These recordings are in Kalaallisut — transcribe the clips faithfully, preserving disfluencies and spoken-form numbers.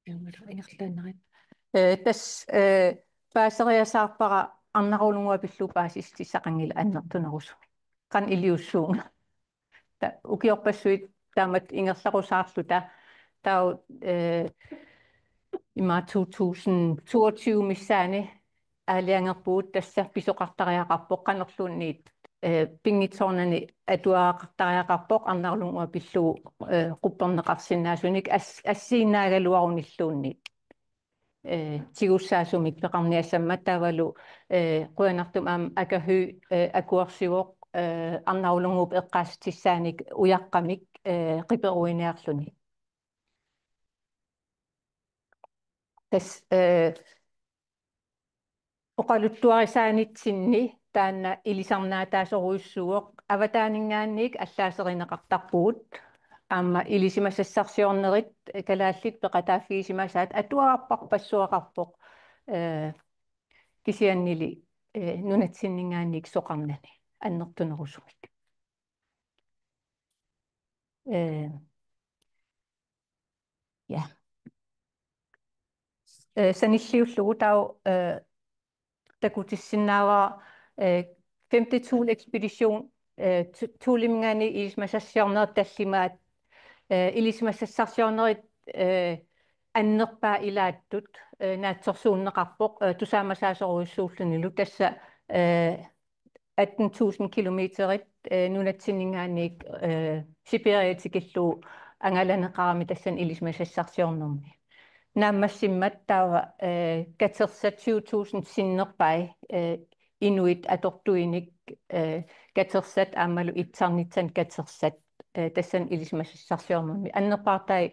Ingerlaannarit. Eh, tassa, eh, paaseriasaarpara Arnarulunnguaq pillugu paasissutissaqanngilaq annertunerusumik. Qanoq iliussuunga. Ta-, ukiorpassuit taamatut ingerlarusaarluta taava, eh, ima to tusind toogtyve missaani aalajangerpugut, tassa pisoqartariaqarpoq qanorluunniit, eh, pinngitsoornani atuagaqartariaqarpoq Arnarulunnguaq pillugu, eh, qupperneqarsinnaasunik as-, assiinnaagaluarunilluunniit. Eh, tigussaasumik peqarniassammat taavalu, eh, qujanartumik aamma Aka Høegh, eh, akuersivoq, eh, Arnarulunnguup eqqaasitsissaanik ujaqqamik, eh, qiperuiniarluni. Tassa, eh, oqaluttuarisaanitsinni taanna ilisarnaataasorujussuuvoq, avataaninngaanniit allaaserineqartarpugut. Aamma ilisimasassarsiornerit kalaallit peqataaffigisimasaat atuagarpassuaqarpoq, eh, kisiannili, eh, nunatsinninngaanniit soqarnani annertunerusumik. Eh, ja. Eh, sanilliullugu taava, eh, takutissinnaavara, eh, femte Thule ekspedition, eh, Thu-, Thuleminngaanniit ilisimasassarsiornerit tallimaat, eh, ilisimasassarsiornerit, eh, annerpaat ilaattut, eh, naatsorsuunneqarpoq, eh, tusaamasaasorujussuullunilu, tassa, eh, atten tusind kilometerit, eh, nunatsinninngaanniit, eh, Siberia tikillugu angalaneqarami tassani ilisimasassarsiornermi. Naammassimmat taava, eh, katersat tyve tusind sinnerpai, eh, inuit atortuinik, eh, katersat aammalu itsarnitsanik katersat, eh, tassani ilisimasassarsiornermi. Annerpaartaat,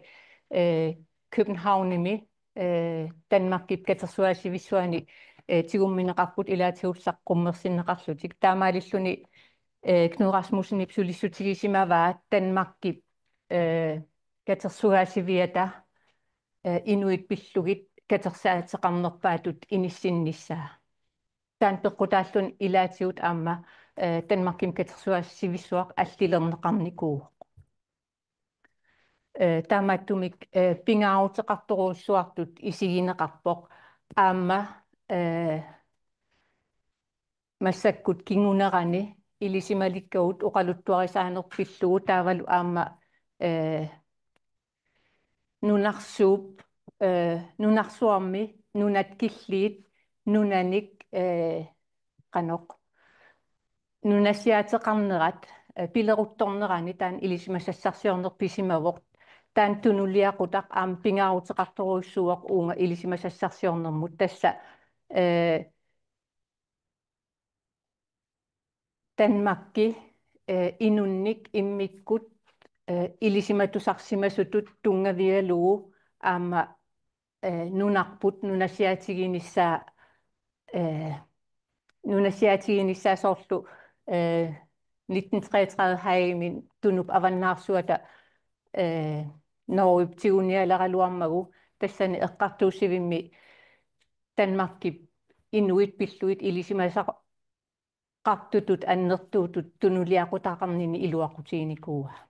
eh, Københavnimi, eh, Danmarkip katersugaasivissuani, eh, tigummineqarput ilaatigut saqqummersinneqarlutik. Taamaalilluni, eh, Knud Rasmussenip sulissutigisimavaa Danmarkip, eh, katersugaasiviata, eh, inuit pillugit katersaateqarnerpaatut inissinnissaa. Taanna peqqutaalluni ilaatigut aamma, eh, Danmarkimi katersugaasivissuaq allilerneqarnikuuvoq. Eh, taamaattumik, eh, pingaaruteqartorujussuartut isigineqarpoq. Aamma, eh, massakkut kingunerani ilisimalikkagut oqaluttuarisaaneq pillugu taavalu aamma, eh, nunarsuup, eh, nunarsuarmi nunat killiit nunanik, eh, qanoq nunasiaateqarnerat, eh, pileruttornerani taanna ilisimasassarsiorneq pisimavoq. Taanna tunuliaqutaq aamma pingaaruteqartorujussuuvoq uunga ilisimasassarsiornermut. Tassa, eh, Danmarki, eh, inunnik immikkut, eh, ilisimatusarsimasutut tunngavigalugu aamma, eh, nunarput nunasiaatiginissaa, eh, nunasiaatiginissaa soorlu, eh, nitten treogtredive Haagimi Tunup avannaarsuata, eh, Norgep tigunialeraluarmagu tassani eqqartuussivimmi Danmarkip inuit pillugit ilisimasaqartutut annertuutut tunuliaqutaqarnini iluaqutiginikuuaa.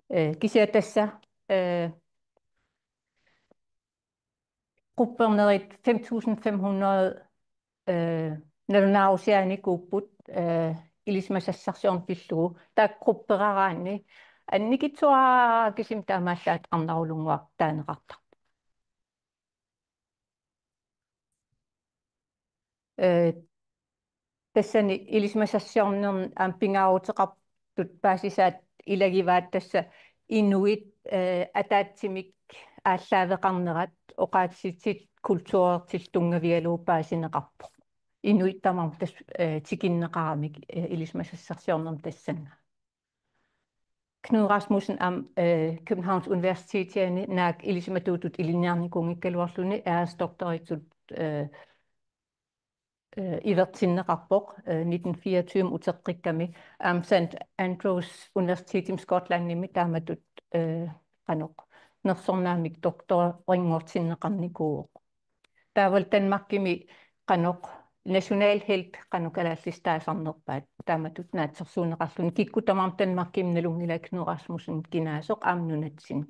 Eh, kisianni tassa, eh, quppernerit fem tusind fem hundrede, eh, nalunaarusiaanikuupput, eh, ilisimasassarsiorneq pillugu. Taakku qupperaraanni annikitsuarakisimi taamaallaat Arnarulunnguaq taaneqartarpoq. Eh, tassani ilisimasassarsiornermi aamma pingaaruteqartut paasisaat ilagivaat tassa inuit, eh, ataatsimik aallaaveqarnerat oqaatsitit kulturertillu tunngavigalugu paasineqarpoq. Inuit tamarmik tassa, eh, tikinneqaramik, eh, ilisimasassarsiornermi tassannga. Knud Rasmussen aamma, eh, Københavns Universitetiani naak ilisimatuutut ilinniarnikuunngikkaluarluni æresdoktoritut, eh, eh, ivertinneqarpoq, eh, nitten fireogtyve uteqqikkami, aamma Saint Andrews Universitetimi Skotlandimi taamatut, eh, qanoq nersornaamik doktorinngortinneqarnikuuvoq. Taavalu Danmarkimi qanoq nationalhelt qanoq kalaallisut taasarnerpaat taamatut naatsorsuunneqarluni, kikkut tamarmik Danmarkimi nalunngilaat Knud Rasmussen kinaasoq aamma nunatsinni.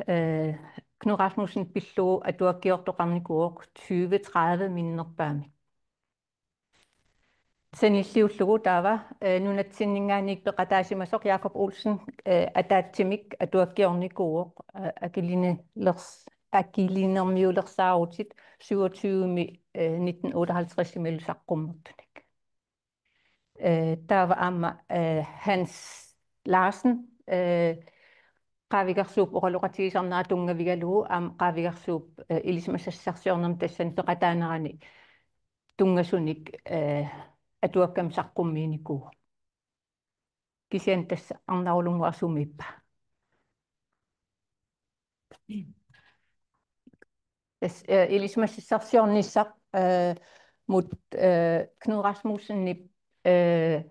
eh, Knud Rasmussen pillugu atuakkiortoqarnikuuvoq tyve tredive minnerpaamik. Sanilliullugu taava, eh, nunatsinninngaanniit peqataasimasoq Jakob Olsen, eh, ataatsimik atuakkiornikuuvoq, eh, akilinerlers-, akilinermiulersaarutit syvogtyvemi, eh, nitten otteoghalvtredsimilu saqqummertunik. Eh, taava aamma, eh, Hans Larsen, eh, qaavigersuup oqaloqatigisarnera tunngavigalugu aamma qaavigersuup, eh, ilisimasassarsiornermi tassani peqataanerani tunngasunik, eh, atuakkamik saqqummiinikuuvoq. Kisianni tassa Arnarulunnguaq sumiippa? Tassa, eh, ilisimasassarsiornissaq, eh, mut, eh, Knud Rasmussenip, eh,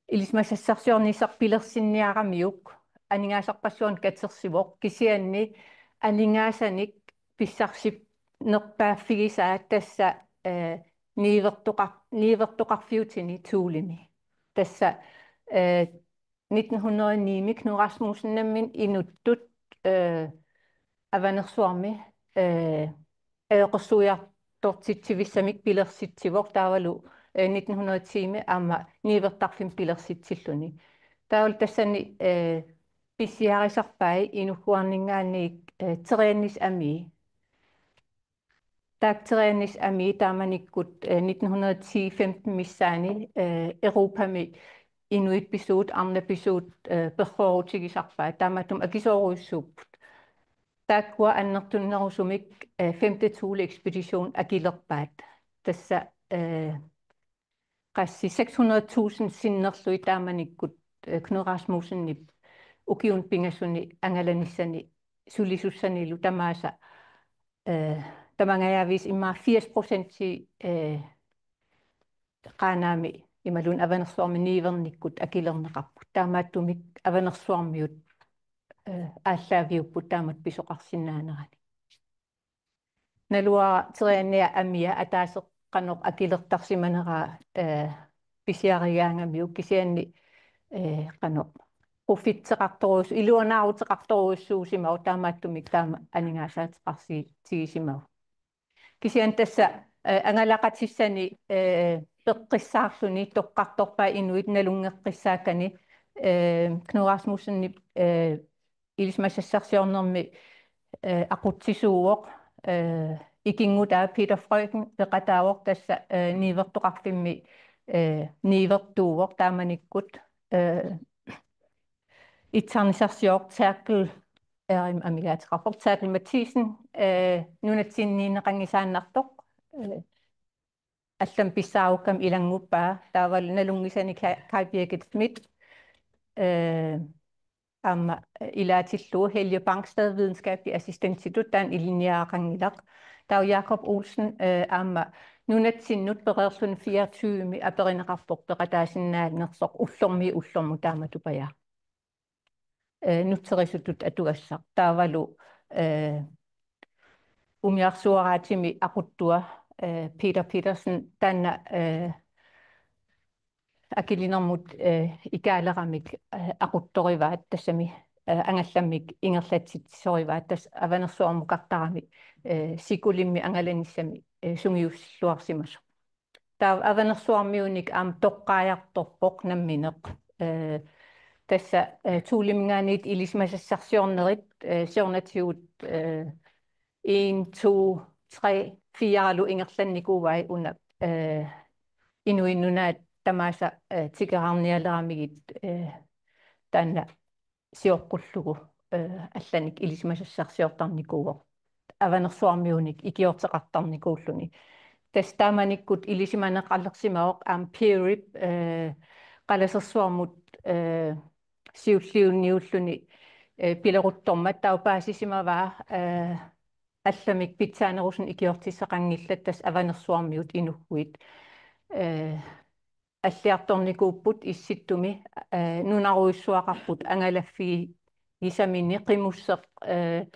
ilisimasassarsiornissaq pilersinniaramiuk aningaasarpassuarnik katersivoq, kisianni aningaasanik pissarsinerpaaffigisaat tassa, eh, niuertoqar-, niuertoqarfiutini Thulemi. Tassa, eh, nitten hundrede og ni-mi Knud Rasmussen nammineq inuttut, eh, Avanersuarmi, eh, ajoqersuiartortitsivissamik pilersitsivoq taavalu, eh, nitten hundrede og ti-mi aamma niuertarfimmi pilersitsilluni. Taavalu tassani, eh, pissiarisarpai inuuguarninngaanniit, eh, Teriannis Amii. Taakku Teriannis Amii taamanikkut, eh, nitten hundrede og ti femten missaani, eh, Europami inuit pisuut, arnat pisuut, eh, perroorutigisarpaat, taamaattumik akisoorujussuupput. Taakkua annertunerusumik, eh, femte Thule Expedition akilerpaat. Tassa, eh, qassit seks hundrede tusind sinnerlugit taamanikkut, eh, Knud Rasmussenip ukiuni pingasuni angalanissani sulisussanilu tamaasa, eh, tamangajaviisa immaqa firs procenti, eh, Qaanaami imaluunniit Avanersuarmi niuernikkut akilerneqarput. Taamaattumik Avanersuarmiut, eh, aallaaviupput taamatut pisoqarsinnaanerani. Naluara Terianni Amia ataaseq qanoq akilertarsimaneraa, eh, pisiarigaangamiuk, kisianni, eh, qanoq quffitseqartorujus-, iluanaaruteqartorujussuusimavoq, taamaattumik taama aningaasaateqarsi-, tigisimavoq. Kisianni tassa, eh, angalaqatissani, eh, peqqissaarluni toqqartorpaat inuit nalunngeqqissaakkani, eh, Knud Rasmussenip, eh, ilisimasassarsiornermi, eh, aqutsisuuvoq, eh, ikinngutaa Peter Freuchen peqataavoq tassa, eh, niuertoqarfimmi, eh, niuertuuvoq taamanikkut, eh, itsarnisarsioq Therkel, eh, amigaateqarpoq, Therkel Mathiesen, eh, nunatsinniinneqanngisaannartoq, eh, allamik pissaarukkami ilannguppaa, taavalu nalunngisani Ka-, Kaj Birgit Schmidt, eh, aamma, eh, ilaatillugu Helge Bangsted, videnskabelig assistentitut, taanna ilinniagaqanngilaq. Taava Jakob Olsen, eh, aamma nunatsinnut pereerluni fireogtyvemi aperineqarpoq peqataasinnaanersoq ullormiit ullormut taamatupajaa. Eh, nutserisutut atugassaq. Taavalu, eh, umiarsuaraatimi aquttua, eh, Peter Petersen, taanna, eh, akilinermut, eh, ikaaleramik, eh, aquttorivaat, tassami, eh, angallammik ingerlatsitsisorivaat, tassa Avanersuarmukartarami, eh, Sikulimmi angalanissami, eh, sungiussilluarsimasoq. Taava Avanersuarmiunik aamma toqqaajartorpoq nammineq. Eh, tassa, eh, Thuleminngaanniit ilisimasassarsiornerit, eh, siornatigut, eh, en, to, tre, fire-lu ingerlannikuuai una, eh, Inuit Nunaat tamaasa, eh, tikeraarnialeramigit, eh, taanna sioqqullugu, eh, allanik ilisimasassarsiortarnikuuvoq. Avanersuarmiunik ikiorteqartarnikuulluni. Tassa taamanikkut ilisimaneqalersimavoq aamma Pearip, eh, Qalasersuarmut, eh, siulliunniulluni, eh, pileruttormat, taava paasisimavaa, eh, allamik pitsaanerusunik ikiortissaqanngillat, tassa Avanersuarmiut inughuit. Eh, alliartornikuupput Issittumi, eh, nunarujussuaqarput angalaffigisamini, qimusseq, eh,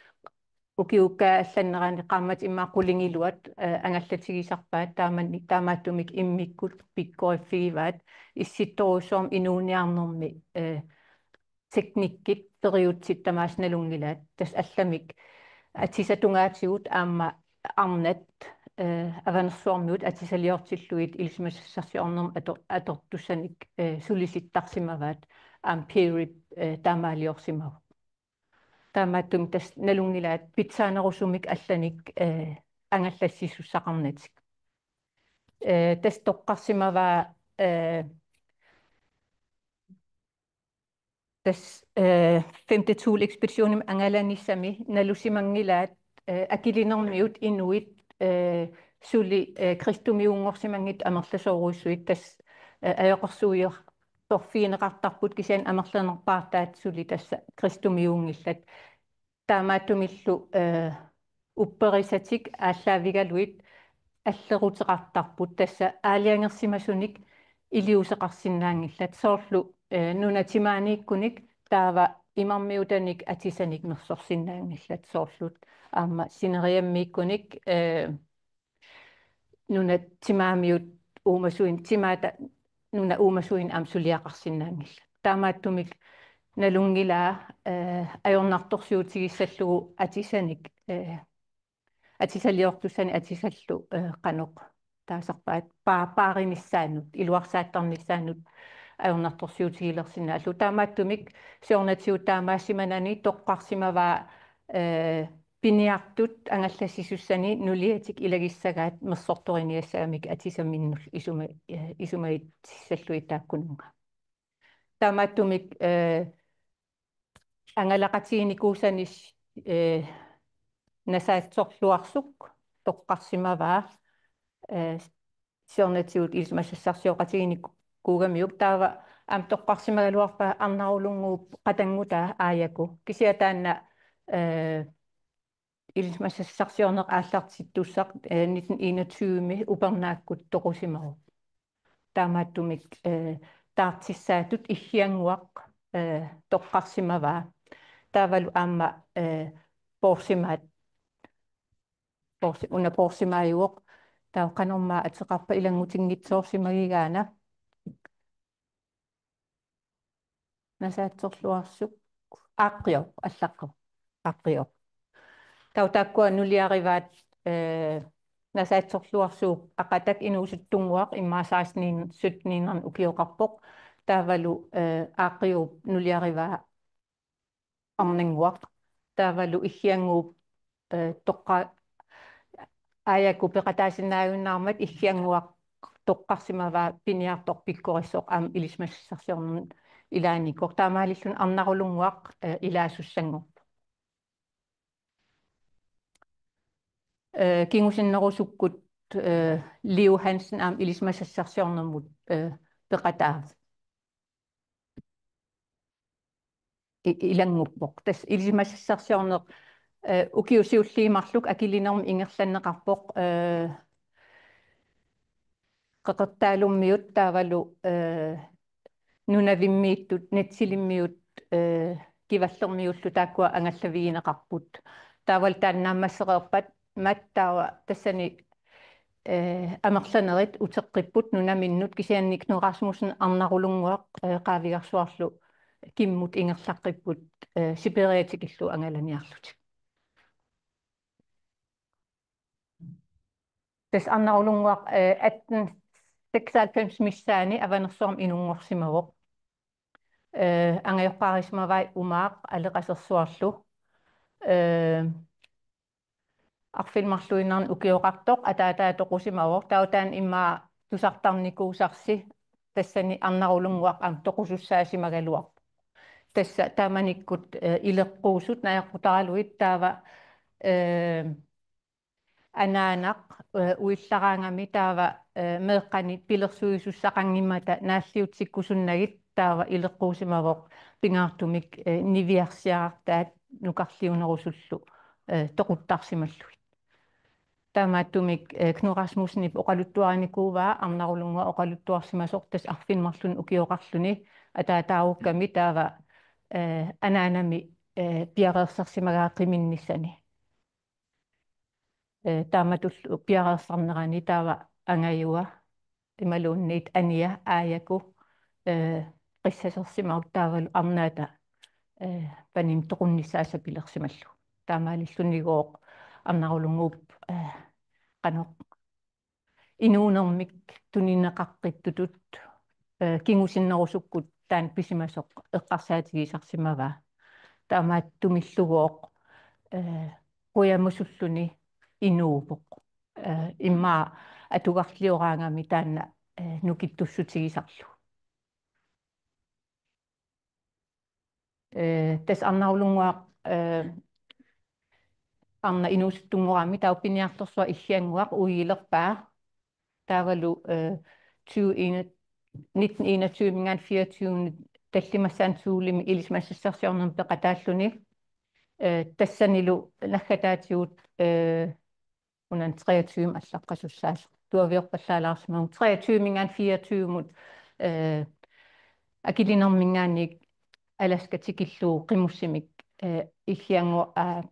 ukiukkaat allannerani qaammatit immaqa qulingiluat, eh, angallatigisarpaat, taamani, taamaattumik immikkut pikkoriffigivaat, issittorujussuarmik inuuniarnermi, eh, teknikkit periutsit tamaasa nalunngilaat. Tassa allamik atisat tungaatigut aamma arnat, eh, Avanersuarmiut atisaliortillugit ilisimasassarsiornermut ator-, atortussanik, eh, sulisittarsimavaat, aamma Peary, eh, taamaaliorsimavoq. Taamaattumik tassa nalunngilaat pitsaanerusumik allanik, eh, angallassisussaqarnatik. Eh, tassa toqqarsimavaa, eh, tassa, eh, femte Thule-ekspeditionimi angalanissami nalusimanngilaat, eh, Akilinermiut inuit, eh, suli, eh, kristumiunngorsimanngitsut amerlasoorujussuit, tassa, eh, ajoqersuiartorfigineqartarput kisianni amerlanerpaartaat suli tassa kristumiunngillat. Taamaattumillu, eh, upperisatik aallaavigalugit alleruteqartarput, tassa aalajangersimasunik iliuuseqarsinnaanngillat, soorlu, eh, nunat timaaniikkunik taava imarmiutanik atisanik mersorsinnaanngillat, soorlu aamma sineriammiikkunik, eh, nunat timaamiut uumasuin-, timaata nunat uumasuineq aamma suliaqarsinnaanngillat. Taamaattumik nalunngilaa, eh, ajornartorsiutigissallugu atisanik, eh, atisaliortussanik atisallu, eh, qanoq taasarpaat, pa-, paarinissaannut, iluarsaattarnissaannut ajornartorsiutigilersinnaallugu. Taamaattumik siornatigut taamaassimanani toqqarsimavaa, eh, piniartut angallassisussani nuliatik ilagissagaat mersortoriniassagamik atisaminnullu isuma-, eh, isumagissallugit taakkununnga. Taamaattumik, eh, angalaqatiginikuusani, eh, Nasaatsorluarsuk toqqarsimavaa, eh, siornatigut ilisimasassarsioqatiginikuugamiuk, taava aamma toqqarsimagaluarpaa Arnarulunnguup qatanngutaa Aajaku. Kisianni taanna, eh, ilisimasassarsiorneq aallartittussaq, eh, nitten enogtyve-mi upernaakkut toqusimavoq. Taamaattumik, eh, taartissaatut Iggiannguaq, eh, toqqarsimavaa. Taavalu aamma, eh, poorsimaat, poorsi-, una poorsimaajuvoq. Taava qanormaa ateqarpa, ilanngutinngitsoorsimagigaana. Nasaatsorluarsuk Aaqqioq, allaqqavoq. Aaqqioq. Taava taakkua nuliarivaat, eh, Nasaatsorluarsuup Aqatak inuusuttunnguaq, immaqa seksten sytten ukioqarpoq. Taavalu, eh, Aaqqiup nuliarivaa Arnannguaq. Taavalu Iggiannguup, eh, toqqa-, Aajaku peqataasinnaajunnaarmat Iggiannguaq toqqarsimavaa piniartoq pikkorissoq aamma ilisimasassarsiornermut ilaanikoq. Taamaalilluni Arnarulunnguaq, eh, ilaasussanngorpoq. Eh, kingusinnerusukkut, eh, Leo Hansen aamma ilisimasassarsiornermut, eh, peqataavoq. I-, ilannguppoq. Tassa ilisimasassarsiorneq, eh, ukiut siulliit marluk Akilinermi ingerlanneqarpoq, eh, Qeqertaalummiut taavalu, eh, Nunavimmiittut, Netsilimmiut, eh, Kivallermiullu taakkua angallavigineqarput. Taavalu taanna naammassereerpat, mat taava tassani, eh, amerlanerit uteqqipput nunaminnut, kisianni Knud Rasmussen Arnarulunnguaq, eh, Qaavigarsuarlu kimmut ingerlaqqipput, eh, Sibiriatikillu angalaniarlutik. Tassa Arnarulunnguaq, eh, atten seksoghalvfems missaani Avanersuarmi inunngorsimavoq. Eh, angajoqqaarisimavai umaaq Aleqasersuarlu. Eh, arfineq-marluinnarnik ukioqartoq ataataa toqusimavoq. Taava taanna immaqa tusartarnikuusarsi, tassani Arnarulunnguaq aamma toqusussaasimagaluarpoq. Tassa taamanikkut, eh, ileqquusut najoqqutaralugit taava, eh, anaanaq, eh, uillaraangami taava, eh, meeqqani pilersuisussaqanngimmata naalliutsikkusunnagit taava ileqquusimavoq pingaartumik, eh, niviarsiarartaat nukarliunerusullu, eh, toquttarsimallugit. Taamaattumik, eh, Knud Rasmussenip oqaluttuarinikuuvaa Arnarulunnguaq oqaluttuarsimasoq, tassa arfineq-marlunnik ukioqarluni ataataarukkami taava, eh, anaanami, eh, piareersarsimagaa qiminnissani. Eh, taamatullu piareersarnerani taava angajua imaluunniit ania Aajaku, eh, qissasersimavoq taavalu arnaata eh, panimik toqunnissaa sapilersimallugu. Taamaalillunigooq Arnarulunnguup, eh, qanoq inuunermik tunineqaqqittutut, eh, kingusinnerusukkut taanna pisimasoq eqqarsaatigisarsimavaa. Taamaattumillugooq, eh, qujamasulluni inuuvoq. Eh, immaqa atugarlioraangami taanna, eh, nukittussutigisarlugu. Eh, tassa Arnarulunnguaq, eh, arnaq inuusuttunngoraami, taava piniartorsuaq Iggiannguaq uigilerpaa. Taavalu, eh, tyve en-, nitten enogtyve-minngaanniit fireogtyve tallimassaani Thulemik ilisimasassarsiornermik peqataalluni. Eh, tassanilu naggataatigut, eh, una treogtyve allaqqasussaasoq. Tuaviorpallaalaarsimavunga treogtyve-minngaanniit fireogtyve-mut, eh, Akilinerminngaanniit Alaska tikillugu qimussimik, eh, Iggiannguaq, aa,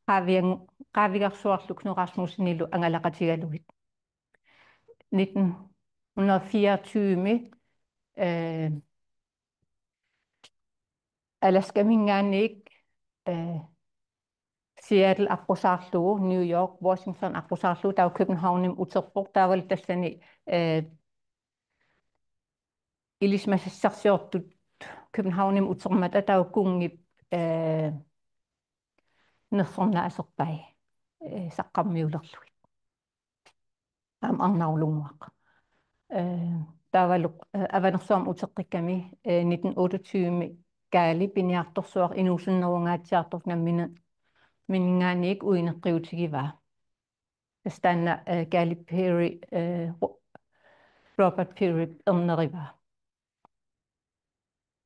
Qaavianngu-, Qaavigarsuarlu Knud Rasmussenilu angalaqatigalugit. Nitten hundrede fireogtyve, eh, Alaskaminngaanniit, eh, Seattle aqqusaarlugu, New York, Washington aqqusaarlugu, taava Københavnimut uterpoq, taavalu tassani, eh, ilisimasassarsiortut Københavnimut utermata taava kunngip, eh, nersornaaserpai, eh, saqqarmiulerlugit. Aamma Arnarulunnguaq. Eh, taavalu, eh, Avanersuarmi uteqqikkami, eh, nitten otteogtyve-mi Kaali piniartorsuaq inuusunnerungaatsiartoq nammineq, -minngaanniit uineqqiutigivaa. Tassa taanna, eh, Kaali Peary, eh, Ro-, Robert Peary ernerivaa.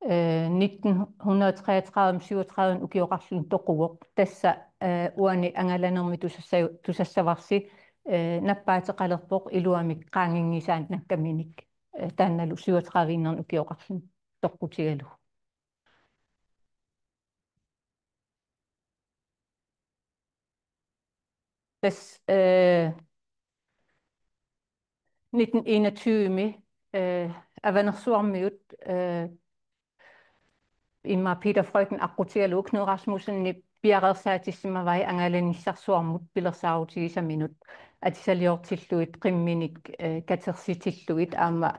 Eh, nitten hundrede treogtredive syvogtredive ukioqarluni toquvoq. Tassa, eh, uani angalanermi tusassa-, tusassavarsi, eh, nappaateqalerpoq iluamik qaanginngisaannakkaminik. Eh, taannalu syvogtredive-innerni ukioqarluni toqqutigalugu. Tassa, eh, nitten enogtyve-mi, eh, Avanersuarmiut, eh, immaqa Peter Freuchen aqqutigalugu Knud Rasmussenip piareersaatissimavai angalanissarsuarmut pilersaarutigisaminut atisaliortillugit qimminik, eh, katersitillugit aamma,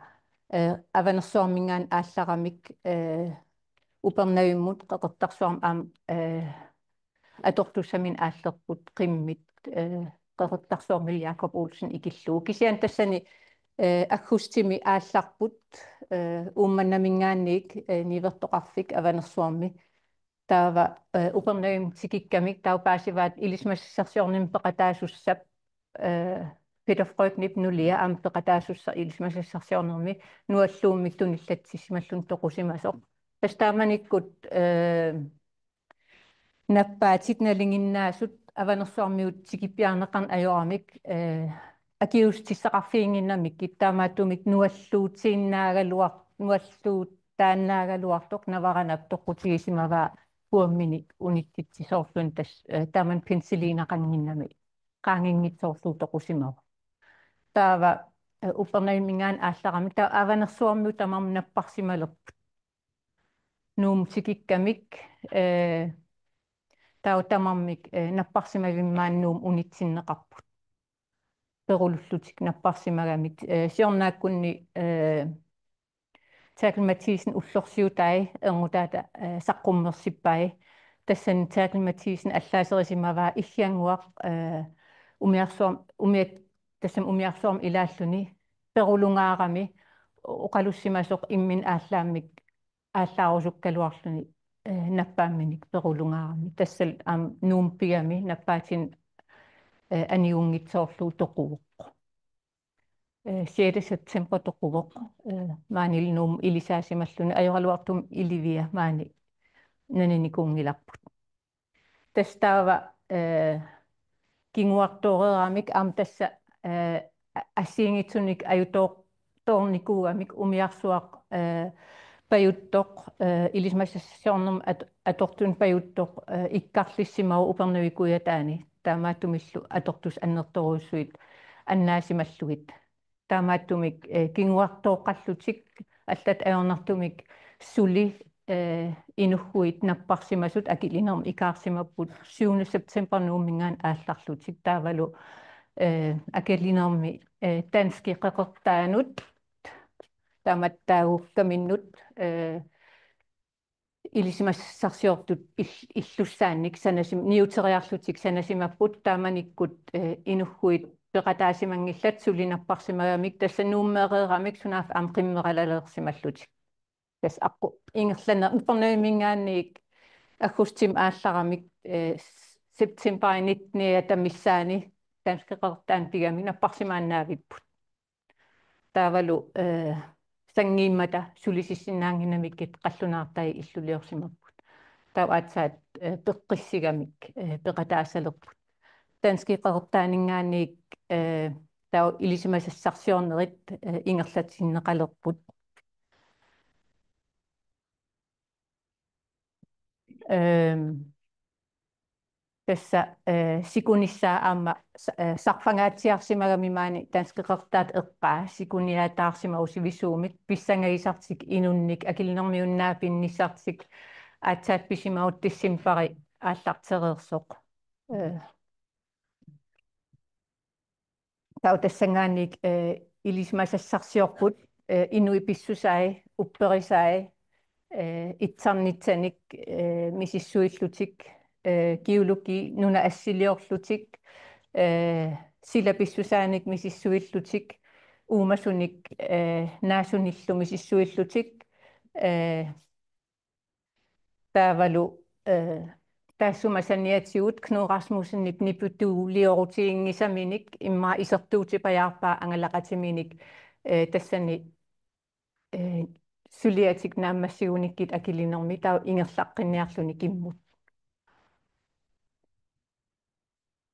eh, Avanersuarminngaanniit aallaramik, eh, Upernavimmut Qeqertarsuarmi aamma, eh, atortussaminnik aallerput qimmit, eh, Qeqertarsuarmilu Jakob Olsen ikillugu. Kisianni tassani, eh, aggustimi aallarput, eh, Uummannaminngaanniit, eh, niuertoqarfik Avanersuarmi. Taava, eh, Upernavimmut tikikkamik taava paasivaat ilisimasassarsiornermik peqataasussap, eh, Peter Freudnip nulia aamma peqataasussaq ilisimasassarsiornermi nualluummik tunillatsissimalluni toqusimasoq. Tassa taamanikkut, eh, nappaatit nalinginnaasut Avanersuarmiut tikippiarneqarneq ajoramik, eh, akiuussutissaqarfiginnginnamikkit, taamaattumik nualluutiinnaagaluar-, nualluutaannaagaluartoq Navaranap toqqutigisimavaa puamminik unitsitsisoorluni tassa, eh, taamani penicillinaqannginnami qaanginngitsoorlugu toqusimavoq. Taava, eh, Upernavimminngaanniit aallaramik taava Avanersuarmiut tamarmik napparsimalerput. Nuummut tikikkamik, eh, taava tamarmik, eh, napparsimavimmi maani Nuummut unitsinneqarput. Perulullutik napparsimagamik, eh, siornaakkunni, eh, Therkel Mathiesen ullorsiutai erngutaata, eh, saqqummersippai. Tassani Therkel Mathiesen allaaserisimavaa Iggiannguaq, eh, umiarsuarm-, umiat-, tassami umiarsuarmi ilaalluni perulungaarami oqalussimasoq imminut aallaammik aallaarusukkaluarluni, eh, nappaamminik perulungaarami. Tassalu aamma Nuummut pigami nappaatinik, eh, anigunngitsoorlugu toquvoq. Eh, sjette september toquvoq, eh, maanilu Nuummut ilisaasimalluni ajoraluartumik Ilivia maani naninikuunngilarput. Tassa taava, eh, kinguartooreeramik aamma tassa, eh, a-, assigiinngitsunik ajutoor-, toornikuugamik umiarsuaq, eh, pajuttoq, eh, ilisimasassarsiornermut at-, atortunik pajuttoq, eh, ikkarlissimavoq Upernavik Kujataani. Taamaattumillu atortut annertoorujussuit annaasimallugit. Taamaattumik, eh, kinguartooqqallutik allatut ajornartumik suli eh, inugguit napparsimasut akilinermi ikaarsimapput syvende september Nuumminngaanniit aallarlutik. Taavalu, eh, akilinermi, eh, danskit qeqertaanut tamatta taagukkaminnut, eh, ilisimasassarsiortut il-, illussaannik sanasim-, niuteriarlutik sanasimapput, taamanikkut, eh, inugguit peqataasimanngillat suli napparsimagamik, tassa Nuummeereeramik sunaaffa aamma qimmeralaleersimallutik. Tassa aqqu-, ingerlaner-, Upernavimminngaanniit aggustimi aallaramik, eh, september nitteniata missaani danskit qeqertaanut pigamik napparsimaannaavipput. Taavalu, eh, sanngiimmata sulisissinnaannginnamikkit qallunaartai illuliorsimapput. Taava aatsaat, eh, peqqissigamik, eh, peqataassalerput. Danskit qeqertaaninngaanniit, eh, taava ilisimasassarsiornerit, eh, ingerlatinneqalerput. Ehm, tassa, eh, sikunissaa aamma sa-, eh, sarfangaatsiarsimagami maani danskit qeqertaat eqqaa, sikuniaataarsimavoq sivisuumik, pissangagisartik inunnik, akilinermiunnaat pinnissartik, aatsaat pisimavoq decembari aallartereersoq. Eh, Taava tassanngaanniit, eh, ilisimasassarsiorput, eh, inuit pissusai, upperisai, eh, itsarnitsanik, eh, misissuillutik, eh, geologi nuna assiliorlutik, eh, sila pissusaanik misissuillutik, uumasunik, eh, naasunillu misissuillutik, eh, taavalu, eh, taassuma saniatigut Knud Rasmussenip nipituuliorutiginngisaminik immaqa isertuutipajaarpaa angalaqatiminik, eh, tassani, eh, suliatik naammassigunikkit akilinermi taava ingerlaqqinniarluni kimmut.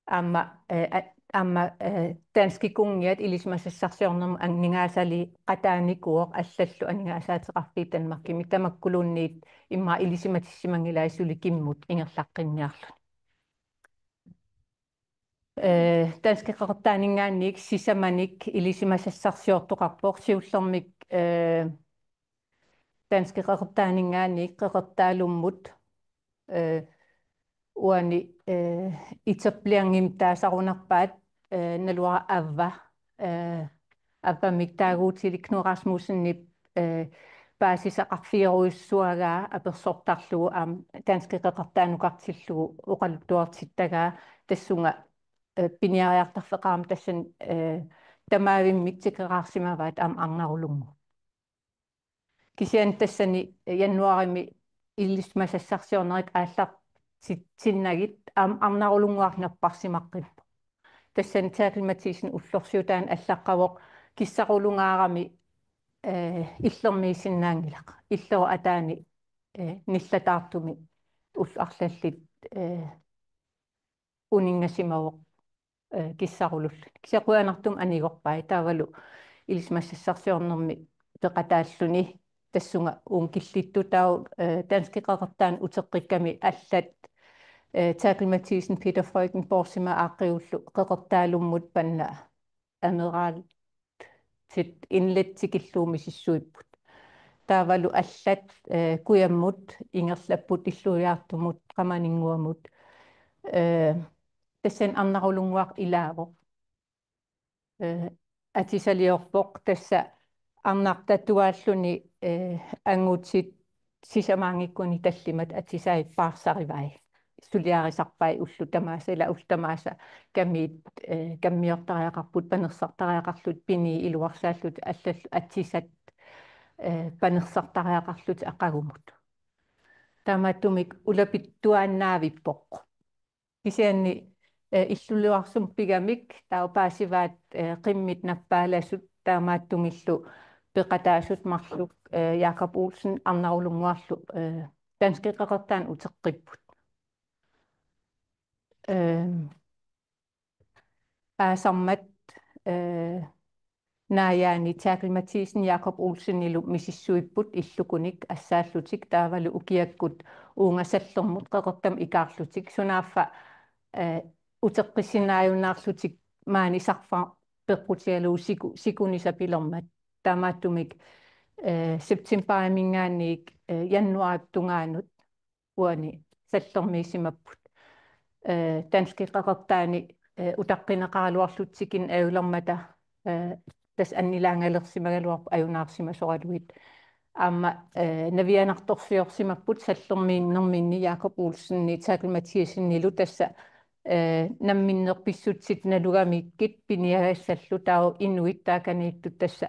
Aamma, eh, a-, aamma, eh, danskit kunngiat ilisimasassarsiornermut aningaasaliiqataanikuuvoq allallu aningaasaateqarfiit Danmarkimi, tamakkuluunniit immaqa ilisimatissimanngilaat suli kimmut ingerlaqqinniarluni. Eh, danskit qeqertaaninngaanniit sisamanik ilisimasassarsiortoqarpoq siullermik, eh, danskit qeqertaaninngaanniit qeqertaalummut, eh, uani, eh, iterpianngim taasarunarpaat, eh, naluara Avva, eh, Avvamik taaguutilik Knud Rasmussenip, eh, paasisaqarfigerujussuagaa apersortarlugu aamma danskit qeqertaanukartillugu oqaluttuartittagaa tassunga, eh, piniariartarfeqarami tassani, eh, tamaavimmik tikeraarsimavaat aamma Arnarulunnguup. Kisianni tassani januaarimi ilisimasassarsiornerit aallartitsinnagit aamma Arnarulunnguaq napparsimaqqippoq. Tassani Therkel Mathiesen ullorsiutaani allaqqavoq kissarulungaarami, eh, illermiisinnaanngilaq. Illerup ataani, eh, nillataartumi ullut arlallit, eh, uninngasimavoq, eh, kissarululluni. Kisianni qujanartumik anigorpai taavalu ilisimasassarsiornermi peqataalluni tassunga uunga killittut taava, eh, danskit qeqertaanut uteqqikkami allat, eh, Therkel Mathiesen, Peter Freudenborg-imik aaqqigullu qeqertaalummut panna Amiral tit inlet tikillugu misissuipput. Taavalu allat, eh, kujammut ingerlapput, Illuiaartumut, Qamaninnguamut. Eh, tassani Arnarulunnguaq ilaavoq. Eh, atisaliorpoq, tassa arnartatuaalluni, eh, angutit sisamaanngikkunik tallimat atisai paarsarivai. Suliarisarpai ullut tamaasa, ila ullut tamaasa kamiit, eh, kammiortariaqarput, panersartariaqarlutik, pinii iluarsaallutik, allallu atisat, eh, panersartariaqarlutik aqagumut. Taamaattumik ulapittuaannaavippoq. Kisianni, eh, illuliarsumik pigamik taava paasivaat, eh, qimmit nappaalasut, taamaattumillu peqataasut marluk, eh, Jakob Olsen Arnarulunnguarlu, eh, danskit qeqertaanut uteqqipput. Ehm, aasarmat, eh, naajaani Therkel Mathiesen Jakob Olsenilu misissuipput illukunik assaallutik, taavalu ukiakkut uunga Sallermut qeqertamik ikaarlutik, sunaaffa, eh, uteqqissinnaajunnaarlutik maani sarfaq peqqutigalugu siku-, sikunissapilermat. Taamaattumik, eh, septembariminngaanniit, eh, januaarip tungaanut uani sallermiissimapput. Eh, danskit qeqertaani, eh, utaqqineqaraluarlutik tikinneq ajulermata, eh, tassa annilaangalersimagaluarput ajunaarsimasoralugit. Aamma, eh, navianartorsiorsimapput sallermiinnerminni Jakob Olsenilu Taakel Mathiassenilu tassa, eh, namminneq pissutsit nalugamikkit piniagassallu taava inuit taakaniittut tassa,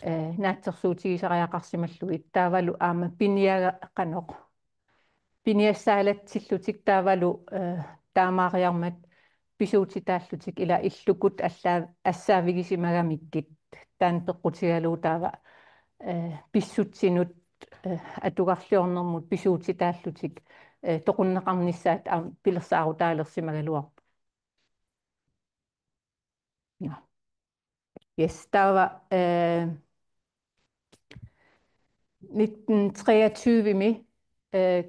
eh, naatsorsuutigisariaqarsimallugit taavalu aamma piniaga-, qanoq, piniassaalatsillutik taavalu, eh, taamaariarmat pisuutitaallutik ila illukkut allaa-, assaavigisimagamikkit taanna peqqutigalugu taava, eh, pissutsinut, eh, atugarliornermut pisuutitaallutik, eh, toqunneqarnissaat aamma pilersaarutaalersimagaluarpoq. Nå. Yes, taava, eh, nitten treogtyve-mi, eh,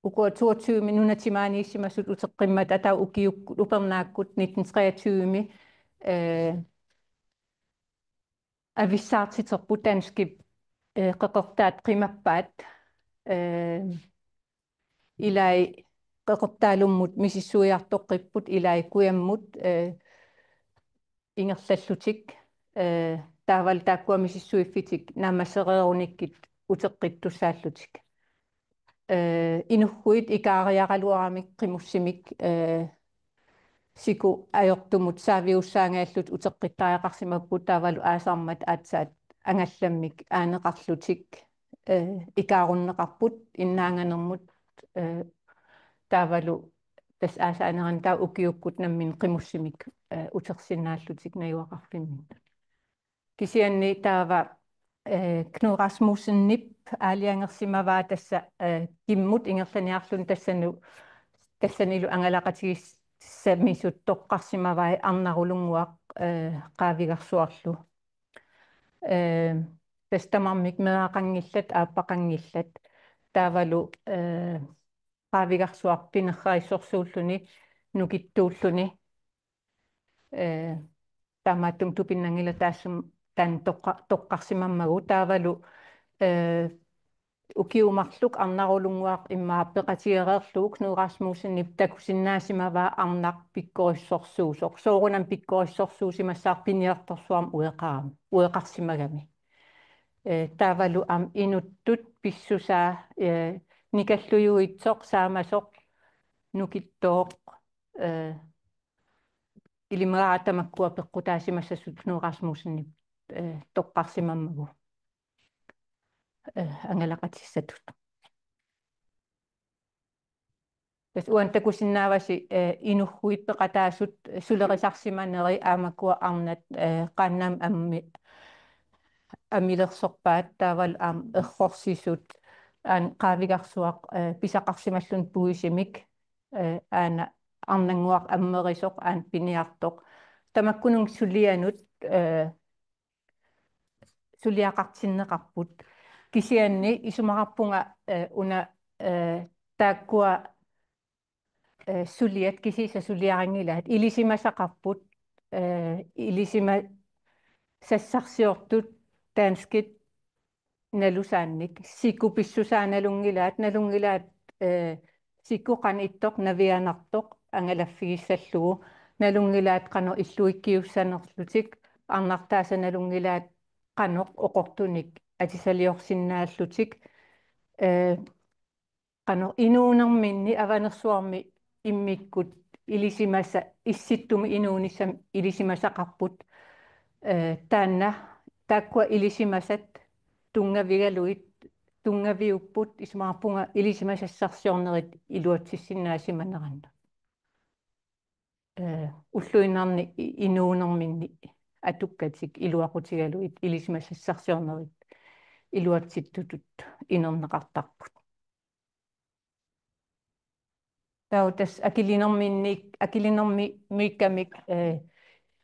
uku toogtyve-mi nunat timaaniissimasut uteqqimmat atagu ukiukkut upernaakkut nitten treogtyve-mi, eh, avissaartiterput danskit, eh, qeqertaat qimappaat, eh, ilai qeqertaalummut misissuiartoqqipput ilai kujammut, eh, ingerlallutik, eh, taavalu taakkua misissuiffitik naammassereerunikkit uteqqittussaallutik. Eh, inughuit ikaariaraluaramik qimussimik, eh, siku ajortumut saavigussaangaallutik uteqqittariaqarsimapput taavalu aasarmat aatsaat angallammik aaneqarlutik, eh, ikaarunneqarput innaanganermut, eh, taavalu tassa aasaanerani taava ukiukkut namminneq qimussimik, eh, utersinnaallutik najugaqarfimminnut. Kisianni taava, eh, Knud Rasmussenip aalajangersimavaa tassa, eh, kimmut ingerlaniarluni tassanu-, tassanilu angalaqatigissamisut toqqarsimavai Arnarulunnguaq, eh, Qaavigarsuarlu. Eh, tassa tamarmik meeraqanngillat, aappaqanngillat. Taavalu, eh, Qaavigarsuaq pinerrerissorsuulluni, nukittuulluni. Eh, taamaattumik tupinnanngilaq taassuma taanna toqqa-, toqqarsimammagu taavalu, eh, ukiut marluk Arnarulunnguaq immaqa peqatigereerlugu Knud Rasmussenip takusinnaasimavaa arnaq pikkorissorsuusoq. Soorunami pikkorissorsuusimassaaq piniartorsuarmik ueqarami, ueqarsimagami. Eh, taavalu aamma inuttut pissusaa, eh, nikallujuitsoq, saamasoq, nukittooq, eh, ilimagaara tamakkua peqqutaasimassasut Knud Rasmussenip, eh, toqqarsimammagu, eh, angalaqatissatut. Tassa uani takusinnaavasi, eh, inughuit peqataasut sulerisarsimaneri aamma ukua arnat, eh, qaannamik ammi-, amilersorpaat taavalu aamma errorsisut aana Qaavigarsuaq, eh, pisaqarsimalluni puisimik, eh, aana arnannguaq ammerisoq aana piniartoq. Tamakkununnga sulianut, eh, suliaqartinneqarput. Kisianni isumaqarpunga, eh, una, eh, taakkua, eh, suliat kisiisa suliarinngilaat. Ilisimasaqarput, eh, ilisimasassarsiortut danskit nalusaannik. Siku pissusaa nalunngilaat, nalunngilaat, eh, siku qanoq ittoq navianartoq angalaffigissallugu. Nalunngilaat qanoq illuikkiussanerlutik, arnartaasa nalunngilaat qanoq oqortunik atisaliorsinnaallutik. Eh, qanoq inuunerminni avanersuarmi immikkut ilisimasa-, issittumi inuunissami ilisimasaqarput. Eh, taanna taakkua ilisimasat tunngavigalugit, tunngaviupput isumaqarpunga ilisimasassarsiornerit iluatsissinnaasimanerannut. Eh, ulluinnarni i-, inuunerminni atukkatik iluaqutigalugit ilisimasassarsiornerit iluatsittutut inerneqartarput. Taava tassa akilinerminni-, akilinermi-, miikkamik, eh,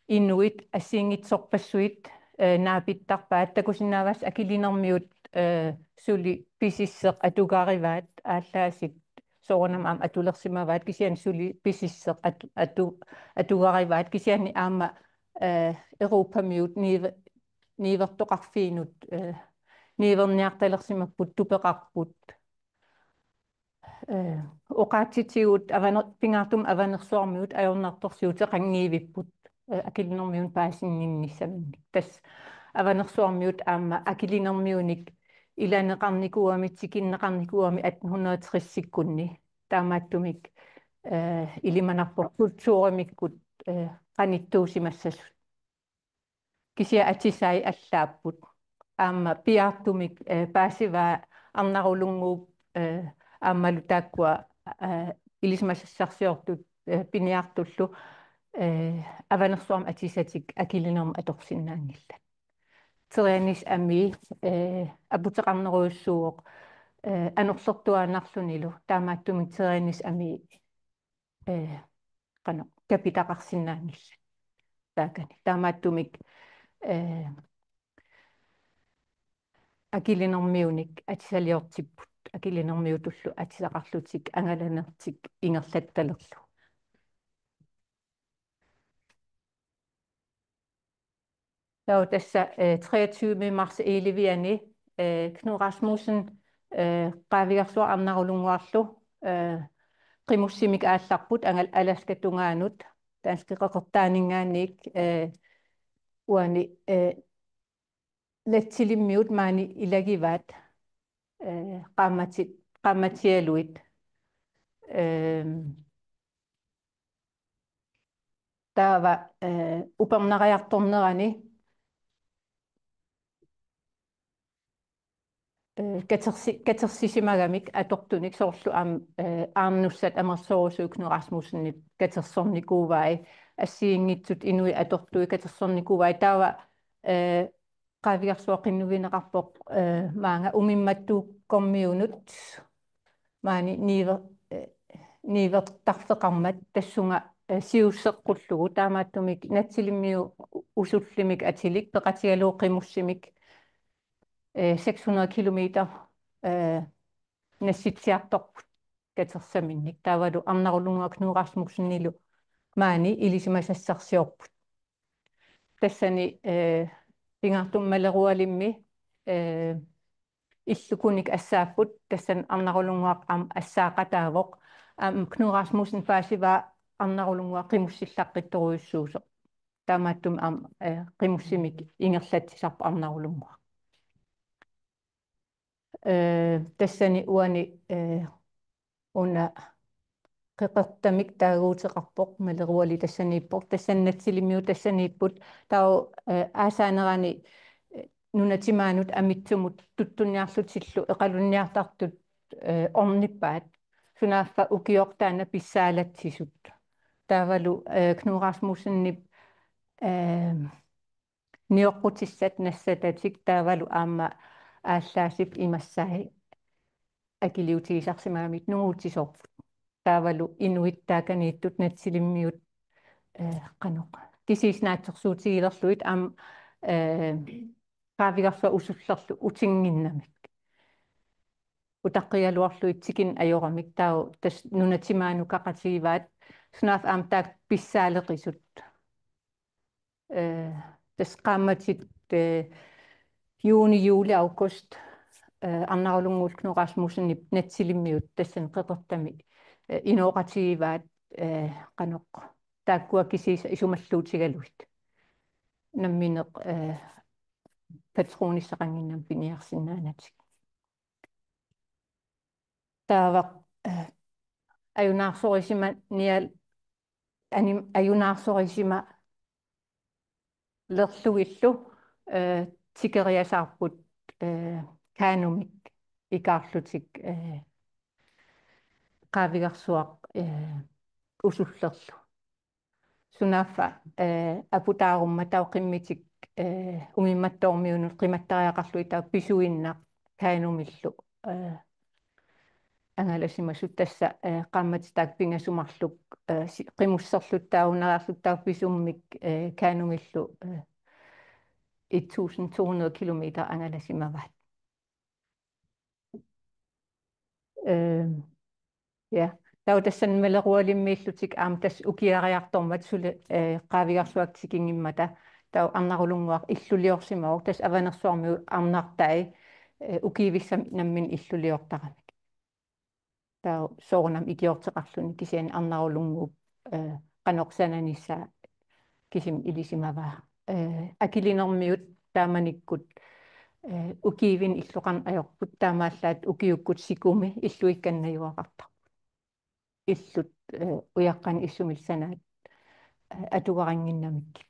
inuit assigiinngitsorpassuit, eh, naapittarpaat, takusinnaavasi akilinermiut, eh, suli pisisseq atugarivaat, aallaasiit soorunami aamma atulersimavaat, kisianni suli pisisseq atu-, atu-, atugarivaat, kisianni aamma, eh, Europamiut niuer-, niuertoqarfiinut, eh, niuerniartalersimapput, tupeqarput. Eh, oqaatsitigut avaner-, pingaartumik Avanersuarmiut ajornartorsiuteqanngivipput, eh, Akilinermiunik paasinninnissaminnik. Tassa Avanersuarmiut aamma Akilinermiunik ilaneqarnikuugami, tikinneqarnikuugami atten hundrede tresikkunni. Taamaattumik, eh, ilimanarpoq kulturimikkut, eh, qanittuusimassasut. Kisianni atisai allaapput. Aamma piaartumik, eh, paasivaa Arnarulunnguup, eh, aammalu taakkua, eh, ilisimasassarsiortut, eh, piniartullu, eh, Avanersuarmi atisatik Akilinermut atorsinnaanngillat. Teriannis amii, eh, aputeqarnerujussuuvoq, eh, anorlertuaannarlunilu, taamaattumik teriannis amii, eh, qanoq kapitaqarsinnaanngillat taakani. Taamaattumik, eh, Akilinermiunik atisaliortipput, Akilinermiutullu atisaqarlutik angalanertik ingerlattalerlugu. Taava tassa, eh, treogtyve marts elleve-ani, eh, Knud Rasmussen, eh, Qaavigarsuaq Arnarulunnguarlu, eh, qimussimik aallarput angal Alaska tungaanut, danske qeqertaaninngaanniit, eh, uani, eh, Natsilimmiut maani ilagivaat, eh, qaammatit, qaammatialuit. Ehm, taava, eh, upernariartornerani, eh, katersi-, katersisimagamik atortunik soorlu aam-, eh, Aarnussat amerlasoorsuit Knud Rasmussenip katersornikuuvai, assigiinngitsut inuit atortui katersornikuuvai. Taava, eh, Qaavigarsuaq qinnuigineqarpoq, eh, maanga Umimmattuukkormiunut maani niuer-, eh, niuertarfeqarmat tassunga, eh, siusseqqullugu, taamaattumik Natsilimmiut usullimik atilik peqatigalugu qimussimik, eh, seks hundrede kilometer, eh, nassitsiartorput katersaminnik. Taavalu Arnarulunnguaq Knud Rasmussenilu maani ilisimasassarsiorput. Tassani, eh, pingaartumik Malerualimmi, eh, illukunik assaapput, tassani Arnarulunnguaq aamma assaaqataavoq. Aamma Knud Rasmussen paasivaa Arnarulunnguaq qimussillaqqittorujussuusoq. Taamaattumik aamma, eh, qimussimik ingerlatsisarpoq Arnarulunnguaq. Eh, tassani uani, eh, una qeqertamik taaguuteqarpoq, Maleruali tassaniippoq, tassani Natsilimmiut tassaniipput, taava, eh, aasaanerani, eh, nunat timaanut amitsumut tuttunniarlutillu eqalunniartartut, eh, ornippaat, sunaaffa ukioq taanna pissaalatsisut. Taavalu, eh, Knud Rasmussenip, eh, nioqqutissat nassatatik taavalu aamma aallaasip imassai akiliutigisarsimagamik nunguutisoorput. Taavalu inuit taakaniittut Natsilimmiut, eh, qanoq, kisiisa naatsorsuutigilerlugit aamma, eh, Qaavigarsuaq usullerlu utinnginnamik. Utaqqigaluarlugit tikinneq ajoramik, taava tassa nunat timaanut qaqatigivaat, sunaaffa aamma taakku pissaaleqisut. Eh, tassa qaammatit, eh, juuni, juuli, august, eh, Arnarulunnguullu Knud Rasmussenip Natsilimmiut tassani qeqertami, eh, inooqatigivaat, eh, qanoq, taakkua kisiisa isumalluutigalugit. Nammineq, eh, patronissaqannginnamik piniarsinnaanatik. Taava, eh, ajunaarsorisima nial-, anim-, ajunaarsorisimalerlugillu, eh, tikeriasaarput, eh, kanumik ikaarlutik, eh, Qaavigarsuaq, eh, usullerlu. Sunaaffa, eh, aputaarummat taava qimmitik, eh, Umimmattoormiunut qimattariaqarlugit taava pisuinnaq kanumillu, eh, angalasimasut, tassa, eh, qaammatit taakku pingasut marluk, eh, si-, qimusserlutik taava uneriarlutik taava pisummik, eh, kanumillu, eh, et tusind to hundrede kilometer angalasimavaat. Eh, ja, Taava tassani Malerualimmiillutik aamma tassa ukiariartormat suli, eh, Qaavigarsuaq tikinngimmata. Taava Arnarulunnguaq illuliorsimavoq, tassa Avanersuarmiut arnartai, eh, ukiivissami nammineq illuliortaramik. Taava soorunami ikiorteqarluni kisianni Arnarulunnguup, eh, qanoq sananissaa kisimi ilisimavaa. Eh, Akilinermiut taamanikkut, eh, ukiivini illoqarneq ajorput, taamaallaat ukiukkut sikumi illuikkannajuaqartarput. Illut, eh, ujaqqanik issumillu sanaat, eh, atugarinnginnamikkit.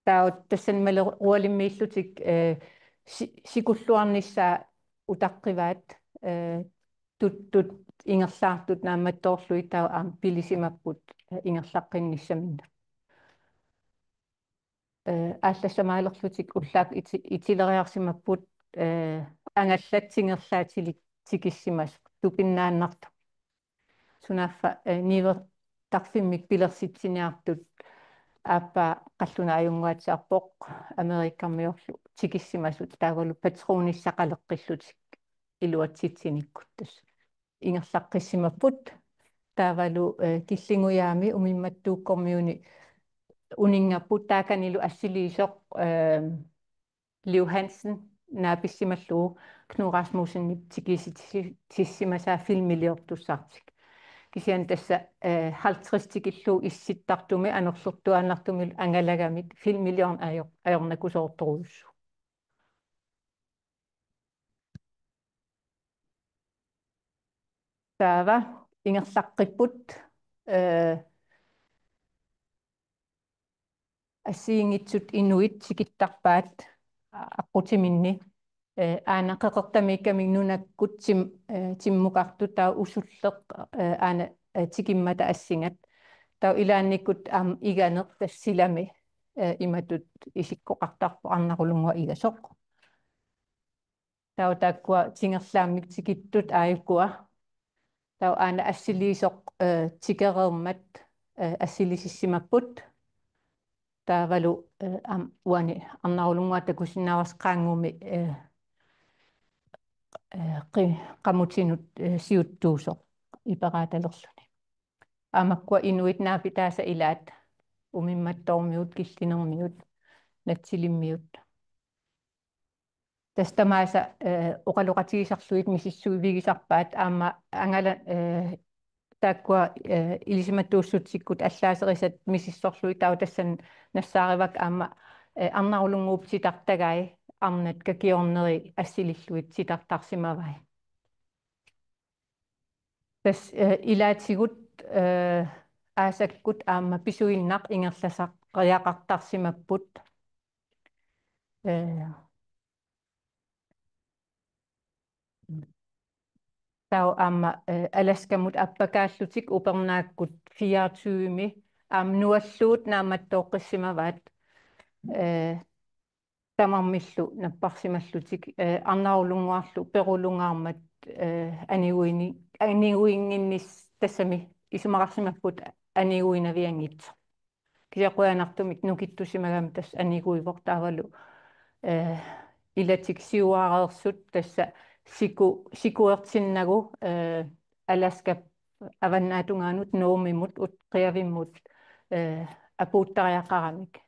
Taava tassani Malerualimmiillutik, eh, si-, sikulluarnissaa utaqqivaat, eh, tuttut ingerlaartut naammattoorlugit taava aamma pilisimapput, eh, ingerlaqqinnissaminnut. Eh, aallassamaalerlutik ullaakkut iti-, itileriarsimapput, eh, angallat tingerlaatilik tikissimasut tupinnaannartumik. Sunaaffa, eh, niuertarfimmik pilersitsiniartut aappaa qallunaajunngaatsiarpoq Amerikamiorlu tikissimasut taavalu patronissaqaleqqillutik iluatsitsinikkut tassa ingerlaqqissimapput. Taavalu, eh, Killingujaami Umimmattuukkormiuni uninngapput, taakanilu assiliisoq, eh, Liv Hansen naapissimallugu Knud Rasmussenip tikisitsisimasaa filmiliortussartik. Kisianni tassa, eh, halvtreds tikillugu issittartumi anorlertuaannartumilu angalagamik filmiliorneq ajor-, ajornakusoortorujussuuvoq. Taava ingerlaqqipput, eh, assigiinngitsut inuit tikittarpaat aqqutiminni, eh, aana qeqertamiikkamik nunakkut tim-, eh, timmukartut, taava Usulleq, eh, aana, eh, tikimmata assingat. Taava ilaannikkut aamma iganeq tassa silami, eh, imatut isikkoqartarpoq Arnarulunnguaq igasoq. Taava taakkua tingerlaammik tikittut aajukua. Taava aana assiliisoq, eh, tikereermat, eh, assilisissimapput. Taavalu, eh, aamma uani Arnarulunnguaq takusinnaavarsi qaanngumi, eh, eh, qi-, qamutinut, eh, siuttuusoq iperaatalerluni. Aamma makkua inuit naapitaasa ilaat, Umimmattoormiut, Killinermiut, Natsilimmiut. Tassa tamaasa, eh, oqaloqatigisarlugit misissuivigisarpaat aamma angala-, eh, taakkua, eh, ilisimatuussutsikkut allaaserisat misissorlugit, taava tassani nassaarivakka aamma, eh, Arnarulunnguup titartagai arnat kakiorneri assilillugit titartarsimavai. Tassa, eh, ilaatigut, eh, aasakkut aamma pisuinnaq ingerlasariaqartarsimapput. Eh, taava aamma, eh, Alaskamut appakaallutik upernaakkut fireogtyvemi aamma nualluut naammattooqqissimavaat, eh, tamarmillu napparsimallutik, eh, Arnarulunnguarlu perulungaarmat, eh, aniguini-, aniguinnginnis-, tassami isumaqarsimapput aniguinavianngitsoq. Kisianni qujanartumik nukittusimagami tassa aniguivoq taavalu, eh, ilatik siuareersut tassa siku-, sikuertinnagu, eh, Alaskap avannaatungaanut Nomemut Ut-, Qiavimmut, eh, apuuttariaqaramik.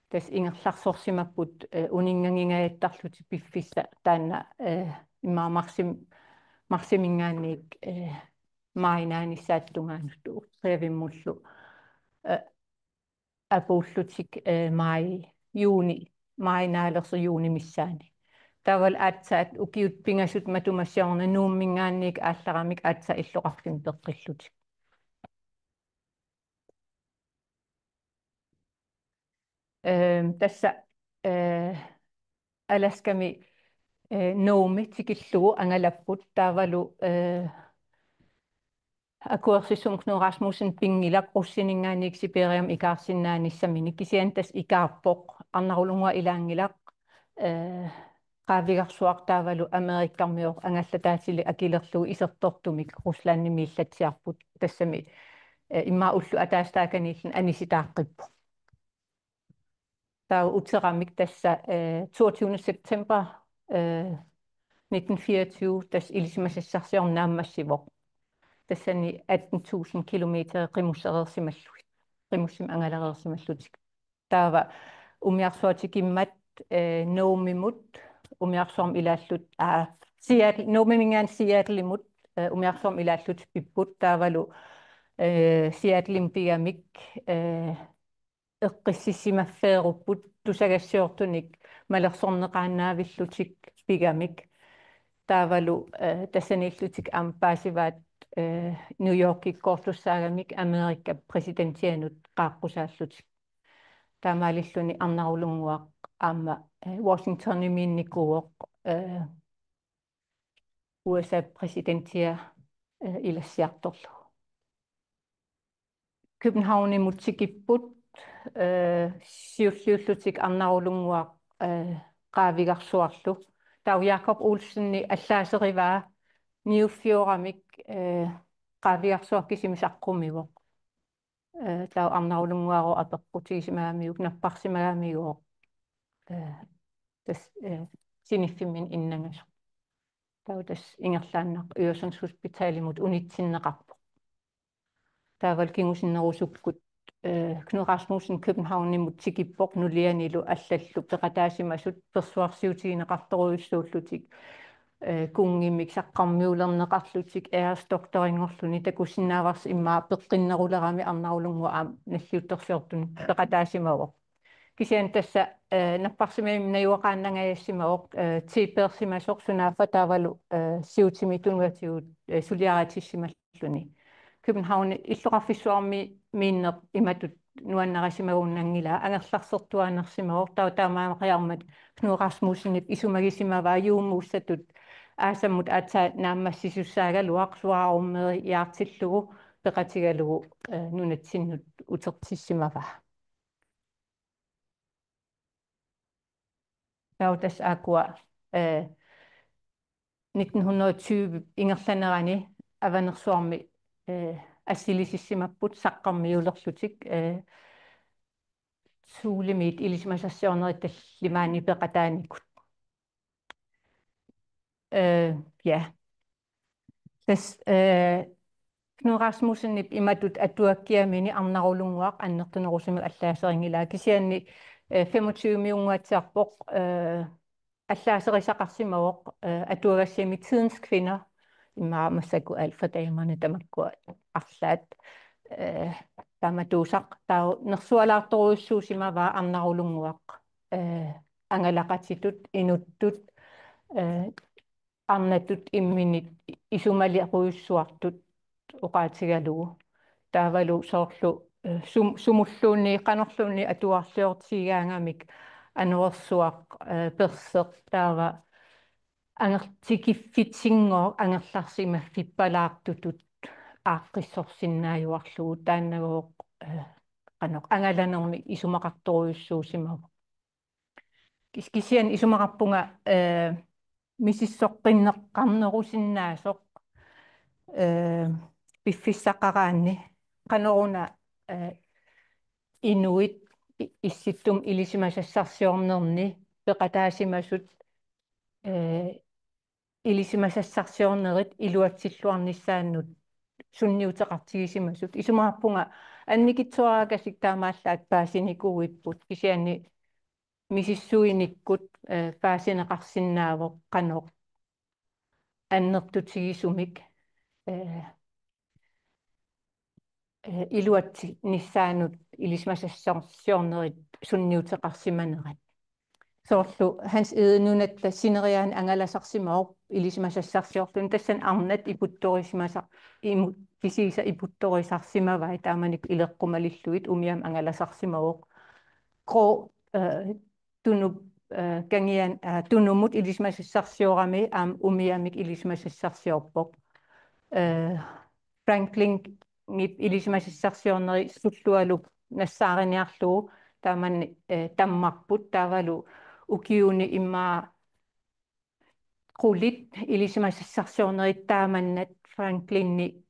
Tassa ingerlarsorsimapput, eh, uninngangingajattarlutik piffissaq taanna, eh, immaqa marsim-, marsiminngaanniit, eh, maajinaanissaata tungaanut Qiavimmullu, eh, apuullutik, eh, maaji, juuni, maajinaalersoq juunip missaani. Taavalu aatsaat ukiut pingasut matuma siorna Nuumminngaanniit aallaramik aatsaat illoqarfimmut peqqillutik. Ehm, tassa, eh, Alaskami, eh, Nome tikillugu angalapput taavalu, eh, akuersissummik Knud Rasmussen pinngilaq russininngaanniit Sibiriamut ikaarsinnaanissaminik, kisianni tassa ikaarpoq, Arnarulunnguaq ilaanngilaq, eh, Qaavigarsuaq taavalu Amerikkarmioq angallataatilik akilerlugu isertortumik Ruslandimi illatsiarput, tassami, eh, immaqa ullut ataaseq taakaniilluni anisitaaqqippoq. Taava uteramik tassa, eh, toogtyvende september, eh, nitten fireogtyve tassa ilisimasassarsiorneq naammassivoq. Tassani atten tusind kilometer qimussereersimallugit. Qimussimik angalareersimallutik. Taava umiarsuartikimmat, eh, Nomemut umiarsuarmi ilaallut, aa, Seattle, Nomeminngaanniit Seattlemut, eh, umiarsuarmi ilaallut pipput taavalu, eh, Seattlemi pigamik, eh, eqqississimaffeerupput tusagassiortunik malersorneqaannaavillutik pigamik. Taavalu, eh, tassaniillutik aamma paasivaat, eh, New Yorkikkoortussaagamik Amerikap præsidentianut qaaqqusaallutik. Taamaalilluni Arnarulunnguaq aamma, eh, Washingtonimiinnikuuvoq, eh, U S A-p præsidentia, eh, ilassiartorlugu. Københavnimut tikipput, eh, siulliullutik Arnarulunnguaq, eh, qaavigarsuarlu. Taava Jakob Olsenip allaaserivaa niuffiuramik, eh, qaavigarsuaq kisimi saqqumivoq. Eh, taava Arnarulunnguaruup apeqqutigisimagamiuk, napparsimagamigooq, eh, tassa, eh, siniffimminni innangasoq. Taava tassa ingerlaannaq Øresundshospitalimut unitsinneqarpoq. Taavalu kingusinnerusukkut, eh, Knud Rasmussen Københavnimut tikippoq nulianilu allallu peqataasimasut persuarsiutigineqartorujussuullutik, eh, kunngimik saqqarmiulerneqarlutik, æresdoktorinngorluni, takusinnaavarsi immaqa peqqinnerulerami Arnarulunnguaq aamma nalliuttorsiortuni peqataasimavoq. Kisianni tassa, eh, napparsimavimmi najugaqaannangajassimavoq, eh, tapersimasoq sunaaffa taavalu, eh, siutimi tunuatigut, eh, suliaritissimallutik. København illoqarfissuarmiinneq imatut nuannarisimagunnanngilaa, angerlarsertuaanersimavoq, taava taamaammat Knud Rasmussenip isumagisimavaa juumuussatut aasammut aatsaat naammassisussaagaluaq, soararummeeriaartillugu peqatigalugu, eh, nunatsinnut utertissimavaa. Taava tassa aakkua, eh, nitten hundrede og tyve ingerlanerani Avanersuarmi, eh, assilisissimapput saqqarmiulerlutik, eh, Thulemiit ilisimasassiornerit tallimaanni peqataanikut. Eh, ja. Tassa, eh, Knud Rasmussenip imatut atuakkiamini Arnarulunnguaq annertunerusumik allaaserinngilaa. Kisianni, eh, femogtyvemiunnguatsiarpoq, eh, allaaserisaqarsimavoq, eh, atuagassiami Tidens Kvinder, immaqa massakkut Alpha Damerne tamakkua arlaat, eh, taamatuusaq, taava nersualaartorujussuusimavaa Arnarulunnguaq, eh, angalaqatitut, inuttut, eh, arnatut imminnut isumalerujussuartut oqaatigalugu. Taavalu soorlu, eh, sum-, sumulluunniit, qanorluunniit atuarliortigigaangamik anorersuaq, eh, perseq, taava anger-, tikiffitsinngooq angerlarsimaffippalaartutut aaqqissorsinnaajuarlugu, taannagooq, eh, qanoq angalanermik isumaqartorujussuusimavoq. Kis-, kisianni isumaqarpunga, eh, misissoqqinneqarnerusinnaasoq, eh, piffissaqaraanni qanoruna, eh, inuit i-, Issittumut ilisimasassarsiornerni peqataasimasut, eh, ilisimasassarsiornerit iluatsilluarnissaannut sunniuteqartigisimasut. Isumaqarpunga annikitsuarakasik taamaallaat paasinikuuipput, kisianni misissuinikkut, eh, paasineqarsinnaavoq qanoq annertutigisumik, eh, eh, iluatsinissaannut ilisimasassarsiornerit sunniuteqarsimanerat. Soorlu Hans Egede nunatta sineriaani angalasarsimavoq ilisimasassarsiorluni, tassani arnat iputtorisimasaq, imu-, kisiisa iputtorisarsimavai taamanikkut ileqqumalillugit, umiamik angalasarsimavoq. Grå, eh, Tunup, eh, Kangian, eh, Tunumut ilisimasassarsiorami aamma umiamik ilisimasassarsiorpoq. Eh, Franklinip ilisimasassarsiorneri Sullualup nassaariniarlugu taamani, eh, tammarput, taavalu ukiuni immaqa qulit ilisimasassarsiornerit taamannat Franklini,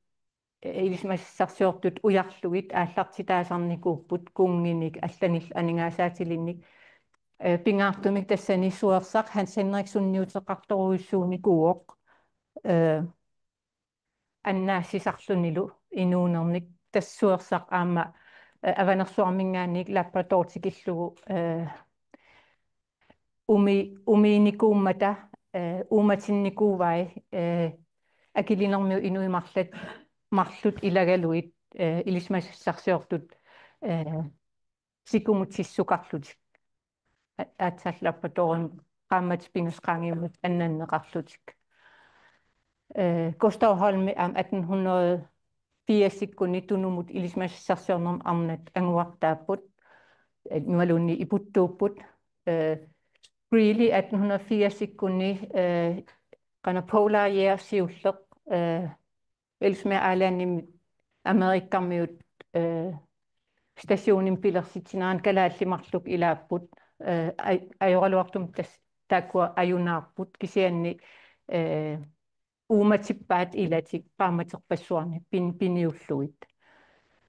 eh, ilisimasassarsiortut ujarlugit aallartitaasarnikuupput kunnginik allanillu aningaasaatilinnik. Eh, pingaartumik tassani Suersaq Hans Henrik sunniuteqartorujussuunikuuvoq, eh, annaassisarlunilu inuunernik. Tassa Suersaq aamma, eh, Avanersuarminngaanniit Labrador tikillugu, eh, umi-, umiinikuummata, eh, uummatinnikuuai, eh, Akilinermiut inuit marlat, marluk ilagalugit, eh, ilisimasassarsiortut, eh, sikumut sissukarlutik. A-, aatsaat Labradorimut qaammatit pingasut qaangiummata annanneqarlutik. Eh, Gustav Holmi aamma atten hundrede firsikkunni Tunumut ilisimasassarsiornermut arnat anguartaapput, eh, imaluunniit iputtuupput. Eh, Greely atten hundrede firsikkunni, eh, qanoq Polar Year siulleq, eh, Ellesmere Islandimi Amerikkarmiut, eh, stationimi pilersitsinerani kalaallit marluk ilaapput, eh, aj-, ajoraluartumik tas-, taakkua ajunaarput kisianni, eh, uummatippaat ilatik qaammaterpassuarni pin-, piniullugit.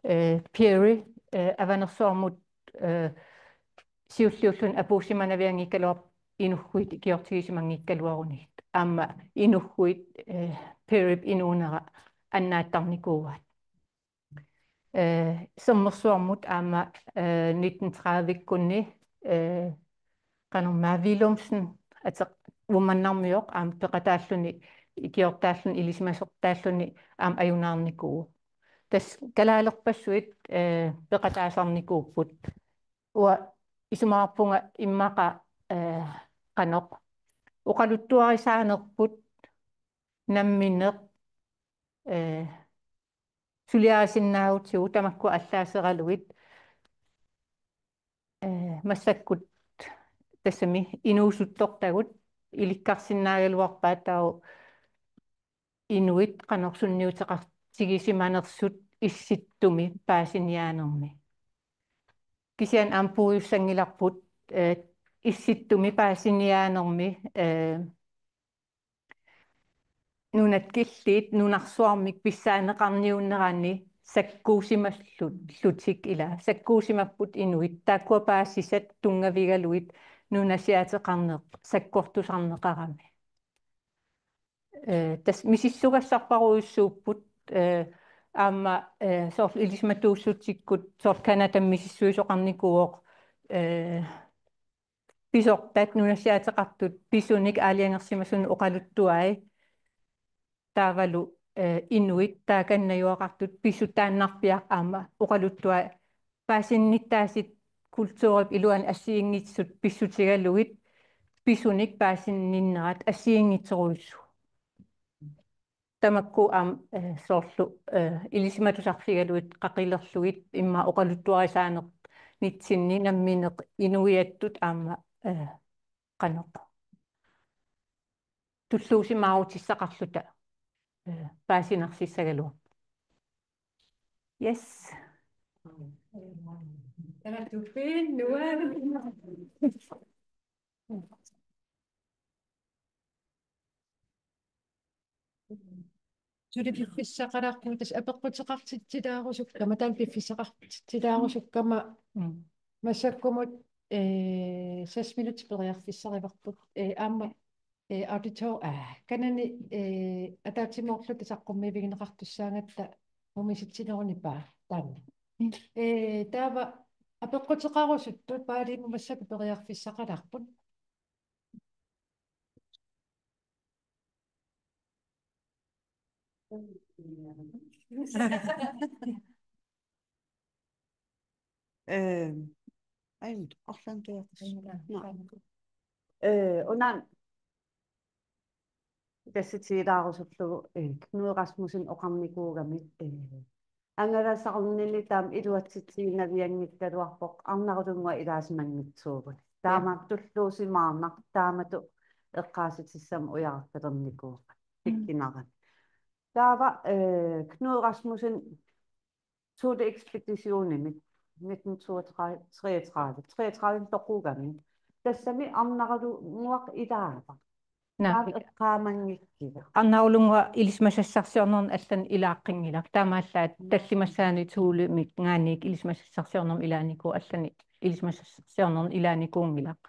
Eh, Peary, eh, Avanersuarmut, eh, siulliulluni apuussimanavianngikkaluarpoq inughuit ikiortigisimanngikkaluarunigit. Aamma inughuit, eh, Pearyp inuunera annaattarnikuuaat. Eh, Sermersuarmut aamma, eh, nitten tredivekkunni, eh, qanormaa Willumsen, ateq uummannarmioq aamma peqataalluni, ikiortaalluni, ilisimasortaalluni aamma ajunaarnikuuvoq. Tassa kalaalerpassuit, eh, peqataasarnikuupput. Uanga isumaqarpunga immaqa, eh, qanoq oqaluttuarisaanerput nammineq, eh, suliarisinnaagutsigu tamakku allaaseralugit, eh, massakkut tassami inuusuttortagut ilikkarsinnaagaluarpaat taava inuit qanoq sunniuteqartigisimanersut Issittumi paasiniaanermi. Kisianni aamma puigussanngilarput, eh, Issittumi paasiniaanermi, eh, nunat killiit nunarsuarmik pissaaneqarniunneranni sakkuusimallutik, ila sakkuusimapput inuit, taakkua paasisat tunngavigalugit nunasiaateqarneq sakkortusarneqarami. Eh, tassa misissugassarparujussuupput, eh, aamma, eh, soorlu ilisimatuussutsikkut, soorlu Canadami misissuisoqarnikuuvoq, eh, pisortat nunasiaateqartut pisunik aalajangersimasunut oqaluttuai, taavalu, eh, inuit taakani najugaqartut pisutaannarpiaq aamma oqaluttuai, paasinnittaasut kulturip iluani assigiinngitsut pissutigalugit pisunik paasinninnerat assigiinngitsorujussuuvoq. Tamakku aamma, eh, soorlu, eh, ilisimatusarfigalugit qaqilerlugit immaqa oqaluttuarisaanertsinni nammineq inuiattut aamma, eh, qanoq tulluusimaarutissaqarluta, eh, paasinarsissagaluarpoq. Yes. Tamatupin nuan. Suli piffissaqalaarpugut tassa apeqquteqartitsilaarusukkama, taanna piffissaqartitsilaarusukkama, mm, massakkumut, eh, seks minutsit periarfissarivarput, eh, aamma, eh, auditor, ah, kanani, eh, ataatsimoorluta saqqummiivigineqartussaagatta umisitsineruni paa taanna. Mm. Eh, taava apeqquteqarusuttut Paalimut massakkut periarfissaqalaarput. Eh, ai, arlaannik tujartas. Nå. Eh, una tassitiilaarusullugu, eh, Knud Rasmussen oqarnikuugami, eh, angalasarnini taama iluatsitsiginavianngikkaluarpoq arnarulunnguaq ilaasimanngitsuugut. Taama, ja, tulluusimaarnaq taamatut eqqaasitissamik ujarartalernikuuvoq. Mm. Tikkinarani. Taava, eh, Knud Rasmussen Thule-ekspeditionimik nitten treogtredive, treogtredive, treogtredive toqugami. Tassami arnarulunnguaq ilaava. Naa. Taava eqqaamanngikkiga. Arnarulunnguaq ilisimasassarsiornermi allani ilaaqqinngilara. Taamaallaat tallimassaanik Thulemik ngaanniik ilisimasassarsiornermi ilaanikuuvoq, allani ilisimasassarsiornermi ilaanikuunngilaq.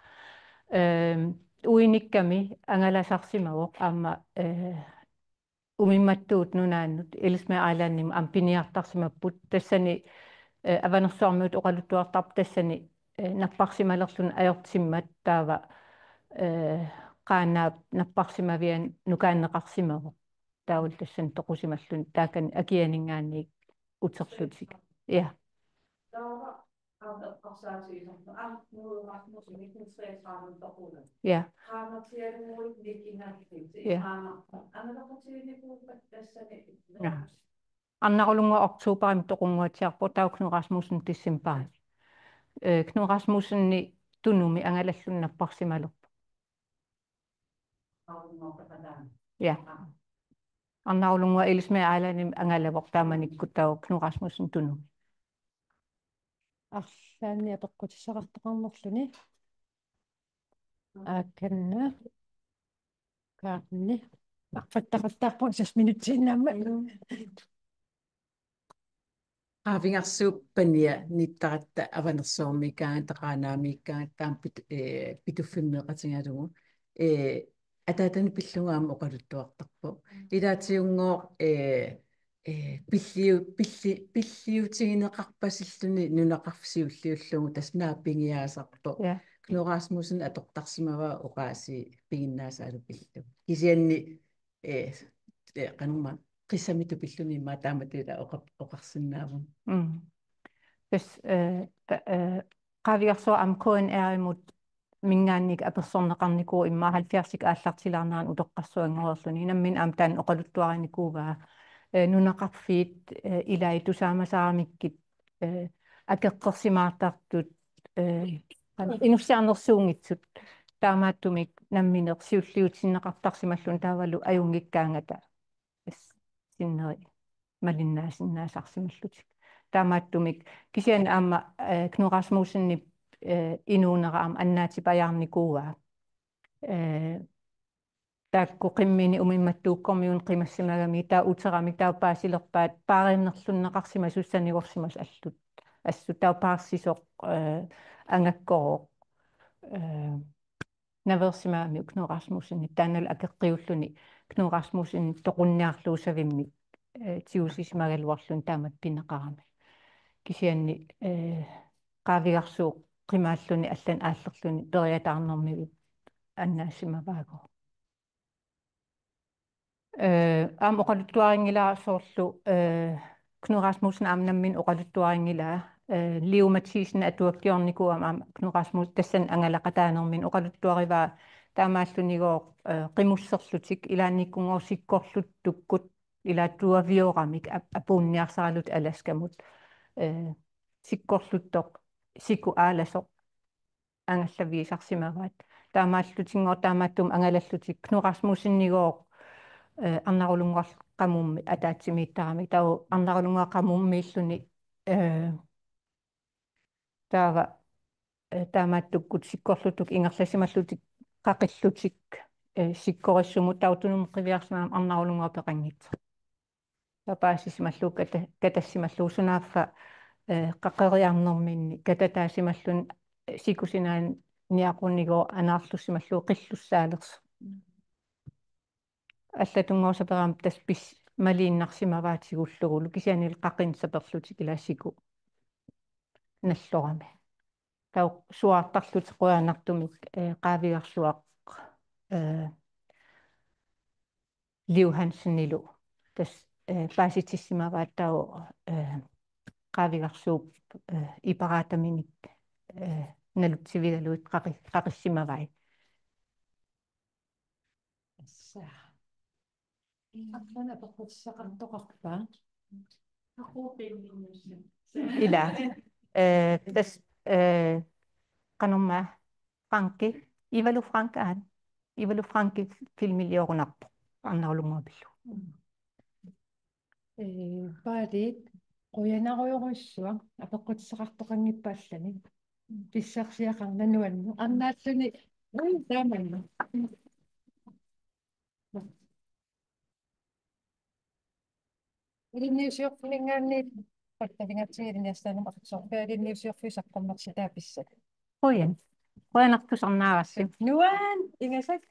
Ehm, uinikkami angalasarsimavoq aamma, eh, umimmattuut nunaannut Ellesmere Islandimi aamma piniartarsimapput, tassani, eh, Avanersuarmiut oqaluttuartarput tassani, eh, napparsimalerluni ajortimmat taava, eh, Qaanaap napparsimaviani nukaanneqarsimavoq. Taavalu tassani toqusimalluni taakani akianinngaanniit uterlutik. Ja. Ja. Ja. Ja. Arnarulunnguaq oktobarimi toqunnguatsiarpoq taava Knud Rasmussen decembarimi. Eh, Knud Rasmussenip Tunumi angalalluni napparsimalerpoq. Ja. Arnarulunnguaq Ellesmere Islandimi angalavoq taamanikkut taava Knud Rasmussen Tunumi. Arlaannik apeqqutissaqartoqarnerluni. Aakanna. Kaarni. Arpattaqattaarpunga seks minutsiinnaammat. Qaavigarsuup pania nittaratta Avanersuarmiikkaangatta Qaanaamiikkaangatta taama pit-, eh, Pituffimmeeqatigalugu. Eh, ataatani pillugu aamma oqaluttuartarpoq. Ilaatigunngooq, eh, eh, pilliu-, pilli-, pilliutigineqarpasilluni nunaqarfik siulliullugu tassa naapigiaasarpoq. Ja. Knud Rasmussen atortarsimavaa oqaasii piginnaasaalu pillugu. Kisianni, eh, eh, qanormaa qissamitut pilluni immaqa taamatut ila oqar-, oqarsinnaavunga. Mm. Tassa, eh, ta-, eh, Qaavigarsuaq aamma K N R-imut minngaanniit apersorneqarnikuuvoq immaqa halvfjerdsit aallartilaarneranni utoqqarsuanngoreerluni. Nammineq aamma taanna oqaluttuarinikuuaa, eh, nunaqarfiit, eh, ilai tusaamasaramikkit, eh, akeqqersimaartartut, eh, qan-, inussiarnersuunngitsut taamaattumik nammineq siulliutinneqartarsimalluni taavalu ajunngikkaangata. Tassa sinneri malinnaasinnaasarsimallutik. Taamaattumik kisianni aamma, eh, Knud Rasmussenip, eh, inuunera aamma annaatipajaarnikuuaa. Eh, taakku qimmini umimmattuukkormiunut qimassimagami taava uteramik taava paasilerpaat paarinerlunneqarsimasut sanigorsimasut allut. Assut taava paarsisoq, eh, angakkoroq. Eh, naveersimagamiuk Knud Rasmussenip taannalu akeqqiulluni Knud Rasmussenip toqunniarlugu savimmik, eh, tigusisimagaluarluni taamatut pineqarami. Kisianni, eh, Qaavigarsuup qimaalluni allanik aallerluni periataarnermivit annaasimavaagu. Eh, aamma oqaluttuarinngilara soorlu, eh, Knud Rasmussen aamma nammineq oqaluttuarinngilaa, eh, Leo Mathisen atuakkiornikuuvoq aamma Knud Rasmus-, tassani angalaqataanermini oqaluttuarivaa taamaallunigooq, eh, qimusserlutik ilaannikkunngooq sikkorluttukkut ila tuavioramik ap-, apuunniarsaralutik Alaskamut, eh, sikkorluttoq siku aalasoq angallavigisarsimavaat. Taamaallutinngooq taamaattumik angalallutik Knud Rasmussenigooq, eh, Arnarulunnguaq Qamummi ataatsimiittarami. Taava Arnarulunnguaq Qamummiilluni, eh, taava, eh, taamaattukkut sikkorluttut ingerlasimallutik qaqillutik, eh, sikkorissumut taava Tunumut qiviarsimagami Arnarulunnguaq peqanngitsoq. Taava paasisimallugu kata-, katassimallugu sunaaffa, eh, qaqeriarnerminni katataassimalluni, eh, siku sinaani niaqunigooq anaarlussimallugu qillussaalersoq. Allatungooq saperama tassa pis-, maliinnarsimavaa tigullugulu kisiannili qaqineq saperlutik ila siku nallorami. Taava suaartarlutik qujanartumik, eh, Qaavigarsuaq, eh, Leo Hansenilu. Tassa, eh, paasissimavaat taava, eh, Qaavigarsuup, eh, iparaataminik, eh, nalutsivigalugit qaqi-, qaqissimavai. Tassa. Arlaannik apeqqutissaqartoqarpa? Ila. Eh, tassa, eh, qanormaa Franki, Ivalu Frank aan. Ivalu Franki filmiliorunarpoq. Arnarulunnguaq pillugu. Eh, Paalit, qujanarujorujussuaq apeqqutissaqartoqanngippat allanik. Pissarsiaqarnaq nuanneq. Arnaalluni, ui, taamanna. Ilinniusiorfinngaanniit, qultalingatsi ilinniastaanum aqitsoorpia ilinniusiorfiit saqqummersitaa pissat. Qujan. Qujanartusarnaarassi. Nuan, ingasak.